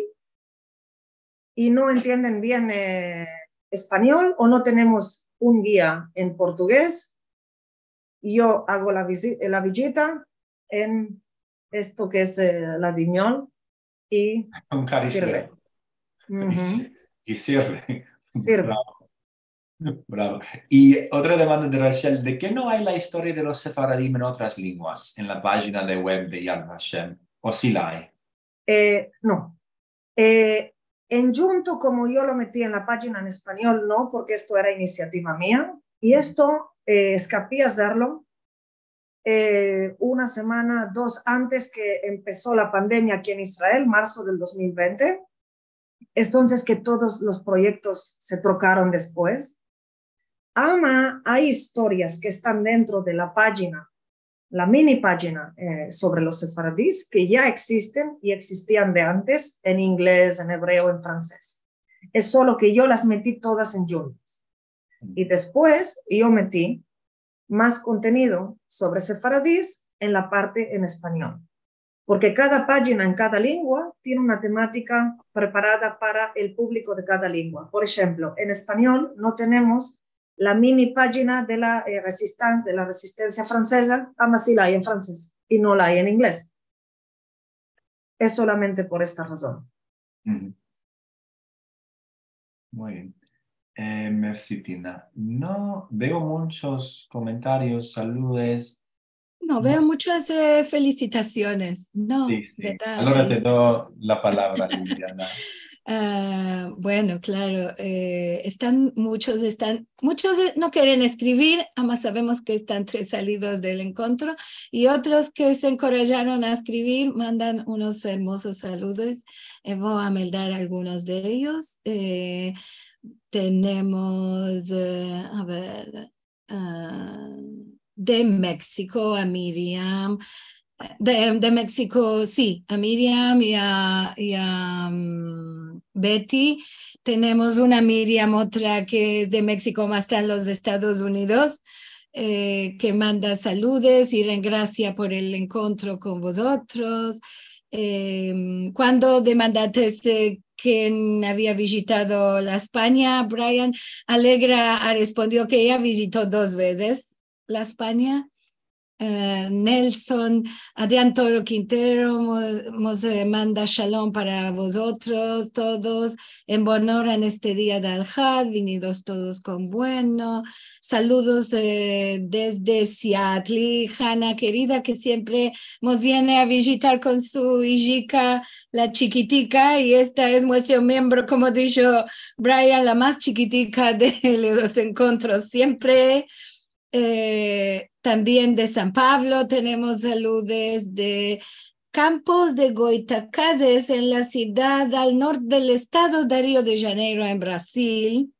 i no entienden bien, eh, espanyol o no tenemos un gia en portugues, yo ago la vizi-, la vizita en esto ke es, eh, ladinyol i sirve. I sirve. Sirve. Bravo. Bravo. I otra demanda de Rachel, de ke no ay la istoria de los sefaradim en otras lenguas en la pajina de web de Yad Vashem? O si la ay? Eh, no. Eh, en djunto, komo yo lo meti en la pajina en espanyol, no, porke esto era inisiativa mia, i esto, eh, eskapi azerlo, eh, una semana, dos antes ke empeso la pandemia aki en Israel, marso del dos mil vente, Entonses ke todos los proyektos se trokaron despues. Ama ay istorias ke estan dentro de la pajina, la mini pajina, eh, sovre los sefaradis, ke ya existen i existian de antes en inglez, en ebreo, en franses. Es solo ke yo las meti todas en Journals. I despues yo meti mas kontenido sovre sefaradis en la parte en espanyol. Porke kada pajina en kada lengua tiene una tematika preparada para el publiko de kada lengua. Por enshemplo, en espanyol no tenemos la mini pajina de la, eh, resistans-, de la rezistensia franseza, ama si la ay en franses, i no la ay en inglez. Es solamente por esta razon. Uhu. Muy bien. Eh, mersi, Tina. No veo muchos komentarios, saludes. No, veo muchas, eh, felisitasiones. No, Si, si. Verdad, Agora te es- do la palavra, Liliana. Ah, bueno, klaro, eh, estan muchos, estan, muchos, eh, no keren eskrivir, ama savemos ke estan tres salidos del enkontro, i otros ke se enkorajaron a eskrivir mandan unos ermozos saludos. Eh, vo a meldar algunos de eyos. Eh, tenemos, eh, a ver, ah, de Meksiko a Miriam, de, de Meksiko, si, a Miriam i a, i a, mm, Betty. Tenemos una Miriam, otra ke es de Meksiko, ma esta en los Estados Unidos, eh, ke manda saludos i rengrasia por el enkontro kon vozotros. Em, kuando demandates, eh, ken avia vijitado la Espanya, Brian, Alegra a respondio ke eya vijito dos vezes la Espanya. Eh, Nelson, Adrián Toro Quintero, mo-, mos, eh, manda shalom para vozotros todos, en bon ora en este dia de Alhad, vinidos todos kon bueno. Saludos, eh, desde Seattle, Hannah kerida, ke siempre mos viene a vijitar kon su ijika, la chikitika, i esta es muestro miembro, komo disho Brian, la mas chikitika de los enkontros siempre. Eh, tambien de San Pablo tenemos saludos, de Campos de Goitacazes, en la sivdad al norte del estado de Rio de Janeiro, en Brasil.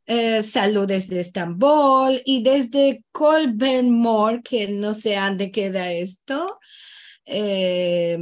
Eh, saludos desde Estambol i desde Colbert Moor, ke no se ande keda esto. Eh,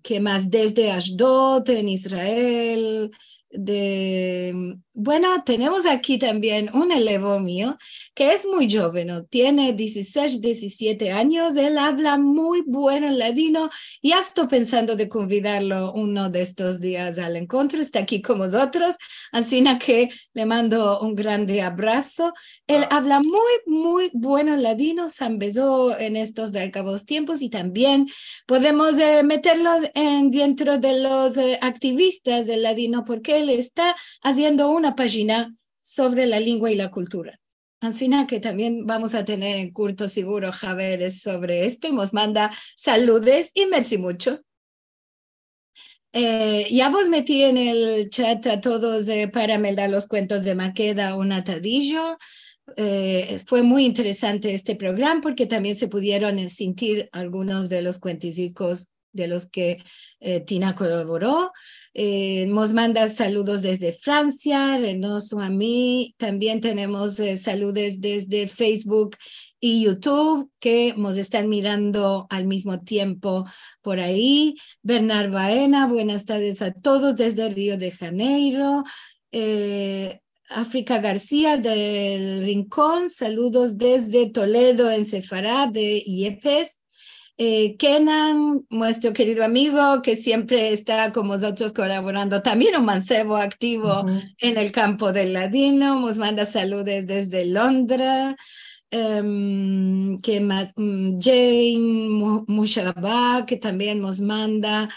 ke mas? Desde Ashdod, en Israel, de, bueno, tenemos aki tambien un elevo mio ke es muy djoven, tiene dizisesh, dizisiete anyos, el avla muy bueno ladino. Ya esto pensando de konvidarlo uno de estos dias al enkontro, esta aki kon vozotros, ansina ke le mando un grande abraso. El avla muy, muy bueno ladino, se ambezo en estos de akavos tiempos i tambien podemos, eh, meterlo en, dientro de los, eh, aktivistas del ladino, porke el esta aziendo una pajina sovre la lengua i la kultura. Ansina ke tambien vamos a tener en kurto siguro haberes sovre esto i mos manda saludos i mersi mucho. Eh, ya vos meti en el chat a todos, eh, para meldar los kuentos de Makeda, un atadijo. Eh, fue muy interesante este programa porke tambien se pudieron, eh, sintir algunos de los kuentizikos de los ke, eh, Tina kolavoro. Eh, mos manda saludos desde Fransia, Renaud Suami. Tambien tenemos, eh, saludos desde Facebook i YouTube, ke mos estan mirando al mizmo tiempo por ayi. Bernard Baena, buenas tardes a todos desde Rio de Janeiro. Eh, Africa Garcia del Rincon, saludos desde Toledo, en Sefarad, de Yepes. Eh, Kenan, muestro kerido amigo, ke siempre esta kon mozotros kolaborando, tambien un mansevo aktivo en el kampo del ladino, mos manda saludos desde Londra. Em, ke mas? Mm, Jane Mu-, Mushaba, ke tambien mos manda,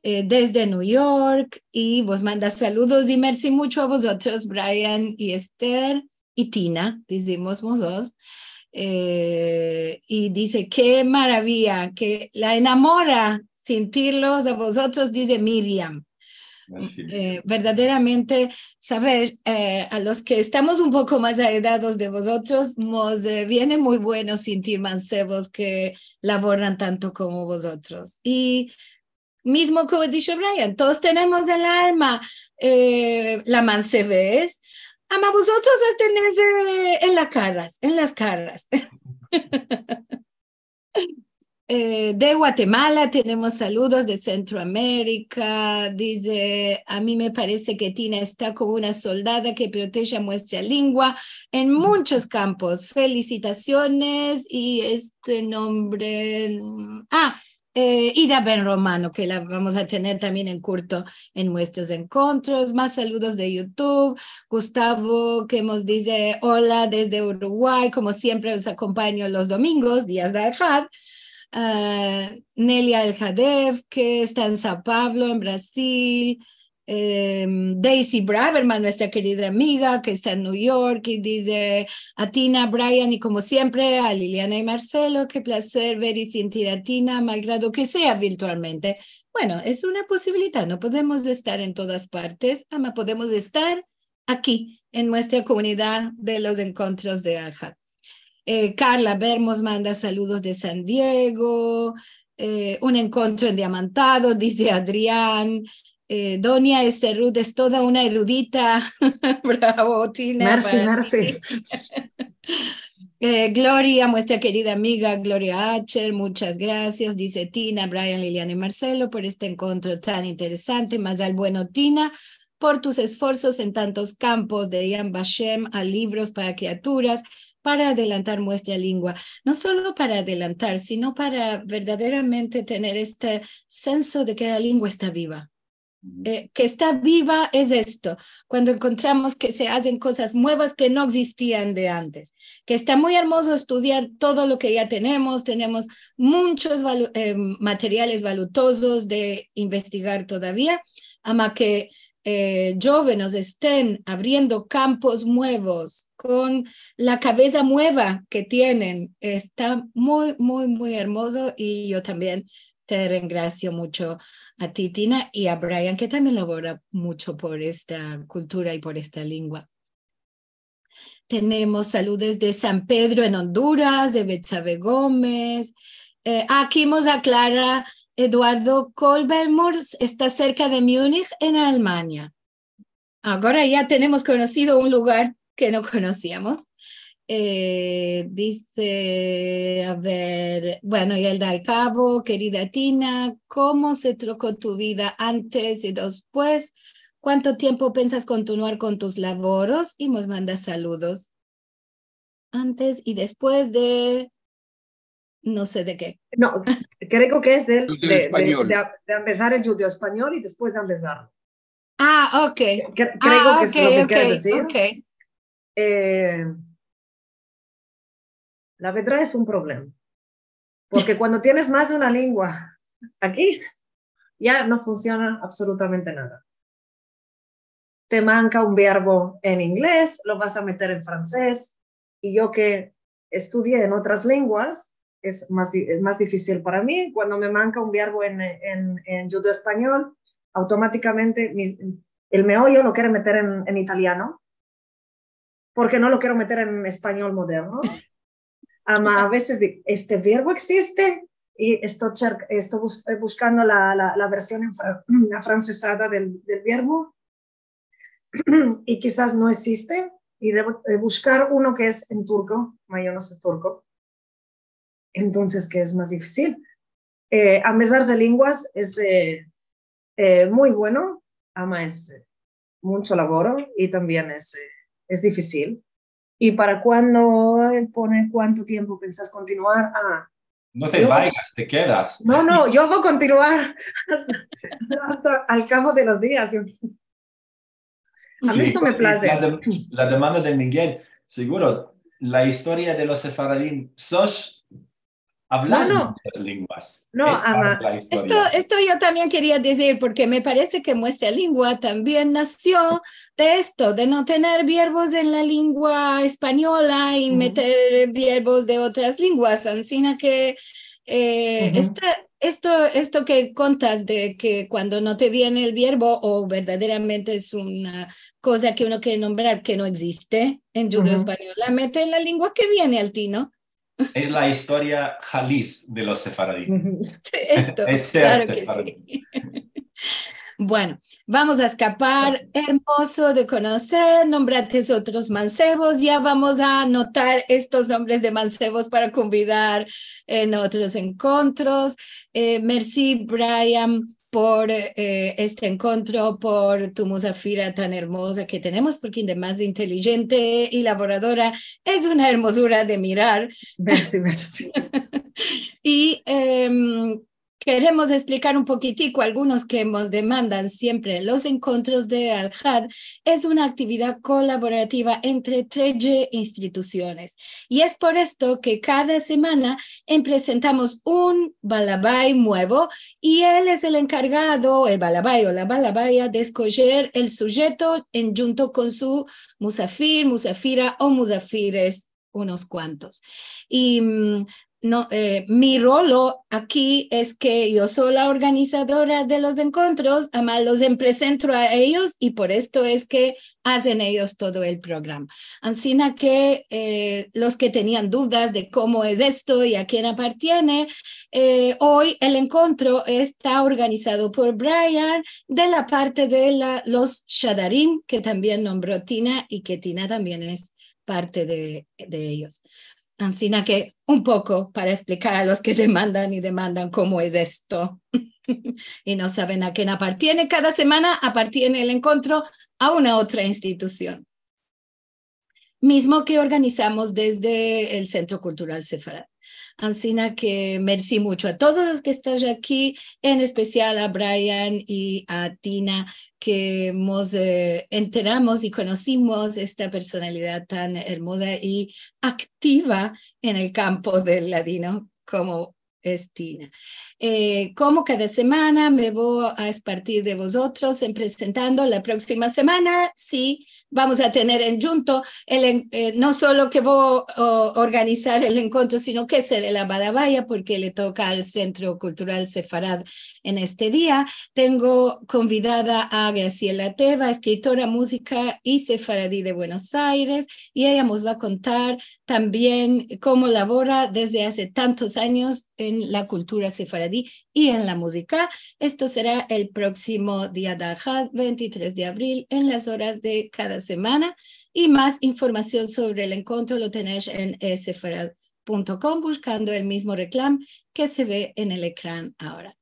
eh, desde New York, i vos manda saludos i mersi mucho a vozotros, Brian i Esther i Tina, dizimos mozotros. Eh, i dize, ke maraviya, ke la enamora sintirlos a vozotros, dize Miriam. Mersi, Miriam. Eh, verdaderamente, saves, eh, a los ke estamos un poko mas aedados de vozotros, mos, eh, viene muy bueno sintir mansevos ke lavoran tanto komo vozotros. I Mizmo komo disho Brian, todos tenemos en la alma, eh, la mansevez, ama vozotros la tenesh, eh, en las karas, en las karas. Eh, de Guatemala tenemos saludos, de Sentroamerika. Dize: "A mi me parese ke Tina esta komo una soldada ke proteje muestra lengua en munchos kampos. Felisitasiones." I este nombre, mm, a, eh, Ida Ben Romano, ke la vamos a tener tambien en kurto en muestros enkontros. Mas saludos de YouTube. Gustavo, ke mos dize: "Ola desde Uruguay, komo siempre os akompanyo los domingos, dias de Alhad." Ah, Nelia Alhadev, ke esta en Sao Paulo, en Brazil. Em, Daisy Braverman, muestra kerida amiga, ke esta en New York, i dize: "A Tina, Brian i, komo siempre, a Liliana i Marselo, ke plazer ver i sintir a Tina, malgrado ke sea virtualmente." Bueno, es una posibilidad, no podemos estar en todas partes, ama podemos estar aki, en muestra komunidad de los enkontros de Alhad. Eh, Karla Bermos manda saludos de San Diego. Eh, un enkontro endiamantado, dize Adrian. Eh, Donya Esther Ruth es toda una erudita. Bravo, Tina, mersi, para ti. Mersi. Eh, Gloria, muestra kerida amiga Gloria Acher, munchas grasias. Dize Tina, Brian, Liliana i Marselo, por este enkontro tan interesante. Mazal bueno, Tina, por tus esforsos en tantos kampos, de Yad Vashem a livros para kriaturas, para adelantar muestra lengua. No solo para adelantar, sino para verdaderamente tener este senso de ke la lengua esta biva. Eh, ke esta biva es esto, kuando enkontramos ke se azen kozas muevas ke no egzistian de antes, ke esta muy ermozo estudiar todo lo ke ya tenemos, tenemos munchos valu-, eh, materiales valutozos de investigar todavia, ama ke, eh, djovenes esten avriendo kampos muevos kon la kaveza mueva ke tienen, esta muy, muy, muy ermozo, i yo tambien te rengrasio muncho a ti, Tina, i a Brian, ke tambien lavora muncho por esta kultura i por esta lengua. Tenemos saludos de San Pedro en Honduras, de Betsabe Gomez. Eh, aki mos aklara Eduardo Kolbermors, esta serka de Múnich, en Alemania. Agora ya tenemos konosido un lugar ke no konosiamos. Eh, dize, a ver, bueno, Yelda Alkavo, kerida Tina, komo se troko tu vida antes i despues? Kuanto tiempo pensas kontinuar kon tus lavoros? I mos manda saludos. Antes i despues de no se de ke. No, kreo ke es del, de, de, de, de empesar el djudeo-espanyol i despues de empesarlo. A, ok. Kre-, kreo ke es lo ke kere dizir. A, ok, ok, ok. Eh, la vedrad es un problema. Porke kuando tienes mas de una lengua aki, ya no funsiona absolutamente nada. Te manka un verbo en inglez, lo vas a meter en fransez, i yo ke estudie en otras lenguas, es mas di-, es mas difisil para mi. Kuando me manka un verbo en, en, en djudeo-espanyol, avtomatikamente mi, el meoyo lo kere meter en, en italiano, porke no lo kero meter en espanyol moderno. Ama, a vezes digo, este verbo existe, i esto cher-, esto bus-, eh, buskando la, la, la version en fra-, afransezada del, del verbo, i kizas no existe, i devo, eh, buskar uno ke es en turko, ma yo no se turko. Entonses, ke es mas difisil. Eh, ambezar de lenguas es, eh, eh, muy bueno, ama es, eh, muncho lavoro i tambien es, eh, es difisil. I para kuando, eh, pone kuanto tiempo pensas kontinuar? A, no te vayas, te kedas. No, no, yo vo kontinuar asta, asta al kavo de los dias. A mi esto me plaze. La de-, la demanda de Miguel, seguro, la istoria de los sefaradim, sos avlas munchas lenguas. No, ama, esto, esto yo tambien keria dizir, porke me parese ke muestra lengua tambien nasio de esto, de no tener verbos en la lengua espanyola i meter verbos de otras lenguas, ansina ke, eh, esta, esto, esto ke kontas de ke kuando no te viene el verbo, o verdaderamente es una koza ke uno kere nombrar ke no existe en djudeo-espanyol, la mete en la lengua ke viene al tino. Es la istoria haliz de los sefaradi. Esto, es ser sefaradi. Bueno, vamos a eskapar. Ermozo de konoser, nombrate otros mansevos. Ya vamos a anotar estos nombres de mansevos para konvidar en otros enkontros. Eh, mersi, Brian, por, eh, este enkontro, por tu muzafira tan ermoza ke tenemos, porke ademas de intelijente i lavoradora, es una ermozura de mirar. Mersi, mersi. I, em, keremos esplikar un pokitiko a algunos ke mos demandan siempre. Los enkontros de Alhad es una aktividad kolaborativa entre tredje institusiones. I es por esto ke kada semana em presentamos un balabai muevo, i el es el enkargado, el balabai o la balabaya, de eskojer el sujeto endjunto kon su muzafir, muzafira o muzafires, unos kuantos. I, mm, no, eh, mi rolo aki es ke yo so la organizadora de los enkontros, ademas los em presento a eyos, i por esto es ke azen eyos todo el programa. Ansina ke, eh, los ke tenian dudas de komo es esto i a kien apartiene, eh, oy el enkontro esta organizado por Brian de la parte de la, los Shadarim, ke tambien nombro Tina i ke Tina tambien es parte de, de eyos. Ansina ke un poko para esplikar a los ke demandan i demandan komo es esto i no saven a kien apartiene. Kada semana apartiene el enkontro a una otra institusion, mizmo ke organizamos desde el Sentro Kultural Sefarad. Ansina ke mersi muncho a todos los ke estan aki, en espesial a Brian i a Tina, ke mos, eh, enteramos i konosimos esta personalidad tan ermoza i aktiva en el kampo del ladino komo es Tina. Eh, komo kada semana, me vo a espartir de vozotros en presentando la proksima semana. Si vamos a tener endjunto el en-, eh, no solo ke vo o organizar el enkontro, sino ke sere la balabaya, porke le toka al Sentro Kultural Sefarad en este dia. Tengo konvidada a Graciela Teva, eskritora, muzika i sefaradi de Buenos Aires, i eya mos va a kontar tambien komo lavora desde aze tantos anyos en la kultura sefaradi i en la muzika. Esto sera el proksimo dia de Alhad, ventitres de avril, en las oras de kada semana. I mas informasion sovre el enkontro lo tenesh en esefarad punto com, bushkando el mizmo reklam ke se ve en el ekran agora.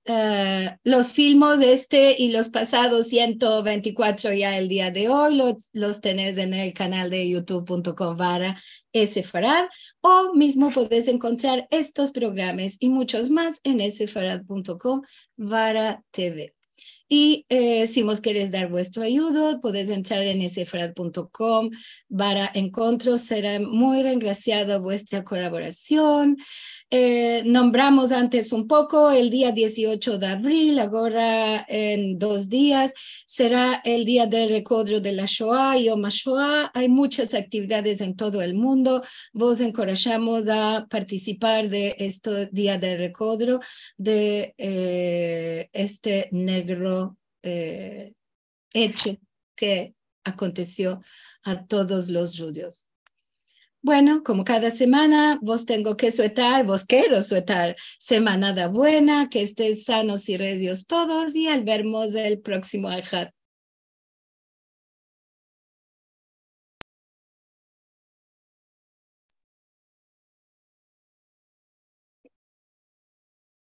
Eh, los filmos este i los pasados siento ventikuatro ya el dia de oy lo, los tenesh en el kanal de youtube punto com barra esefarad, o mizmo podesh enkontrar estos programas i munchos mas en esefarad punto com barra tv. I, eh, si mos keresh dar vuestro ayudo, podesh entrar en esefarad punto com barra enkontro. Sera muy rengrasiado vuestra kolaborasion. Eh, nombramos antes un poko, el dia dieziocho de avril, agora en dos dias, sera el dia del rekodro de la Shoa, Yom HaShoa. Ay munchas aktividades en todo el mundo. Vos enkorajamos a partisipar de este dia del rekodro de, eh, este negro, eh, echo ke akontesio a todos los djudios. Bueno, komo kada semana, vos tengo ke suetar, vos kero suetar semanada buena, ke estes sanos i rezios todos, i al vermos el proksimo Alhad.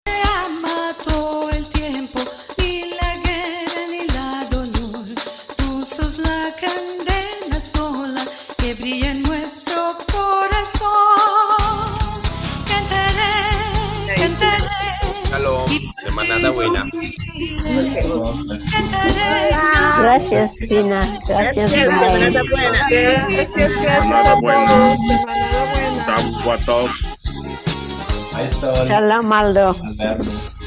Te ama todo el tiempo, ni la guerra ni la dolor. Tu sos la kandela sola ke briya en muestro korason. Kantare, kantare. Shalom, semanada buena. Gracias, Tina. Gracias, Brian. Semanada buena. Gracias, gracias a todos. Semanada buena. Shavuot tov. Shalom, Aldo. Al vernos.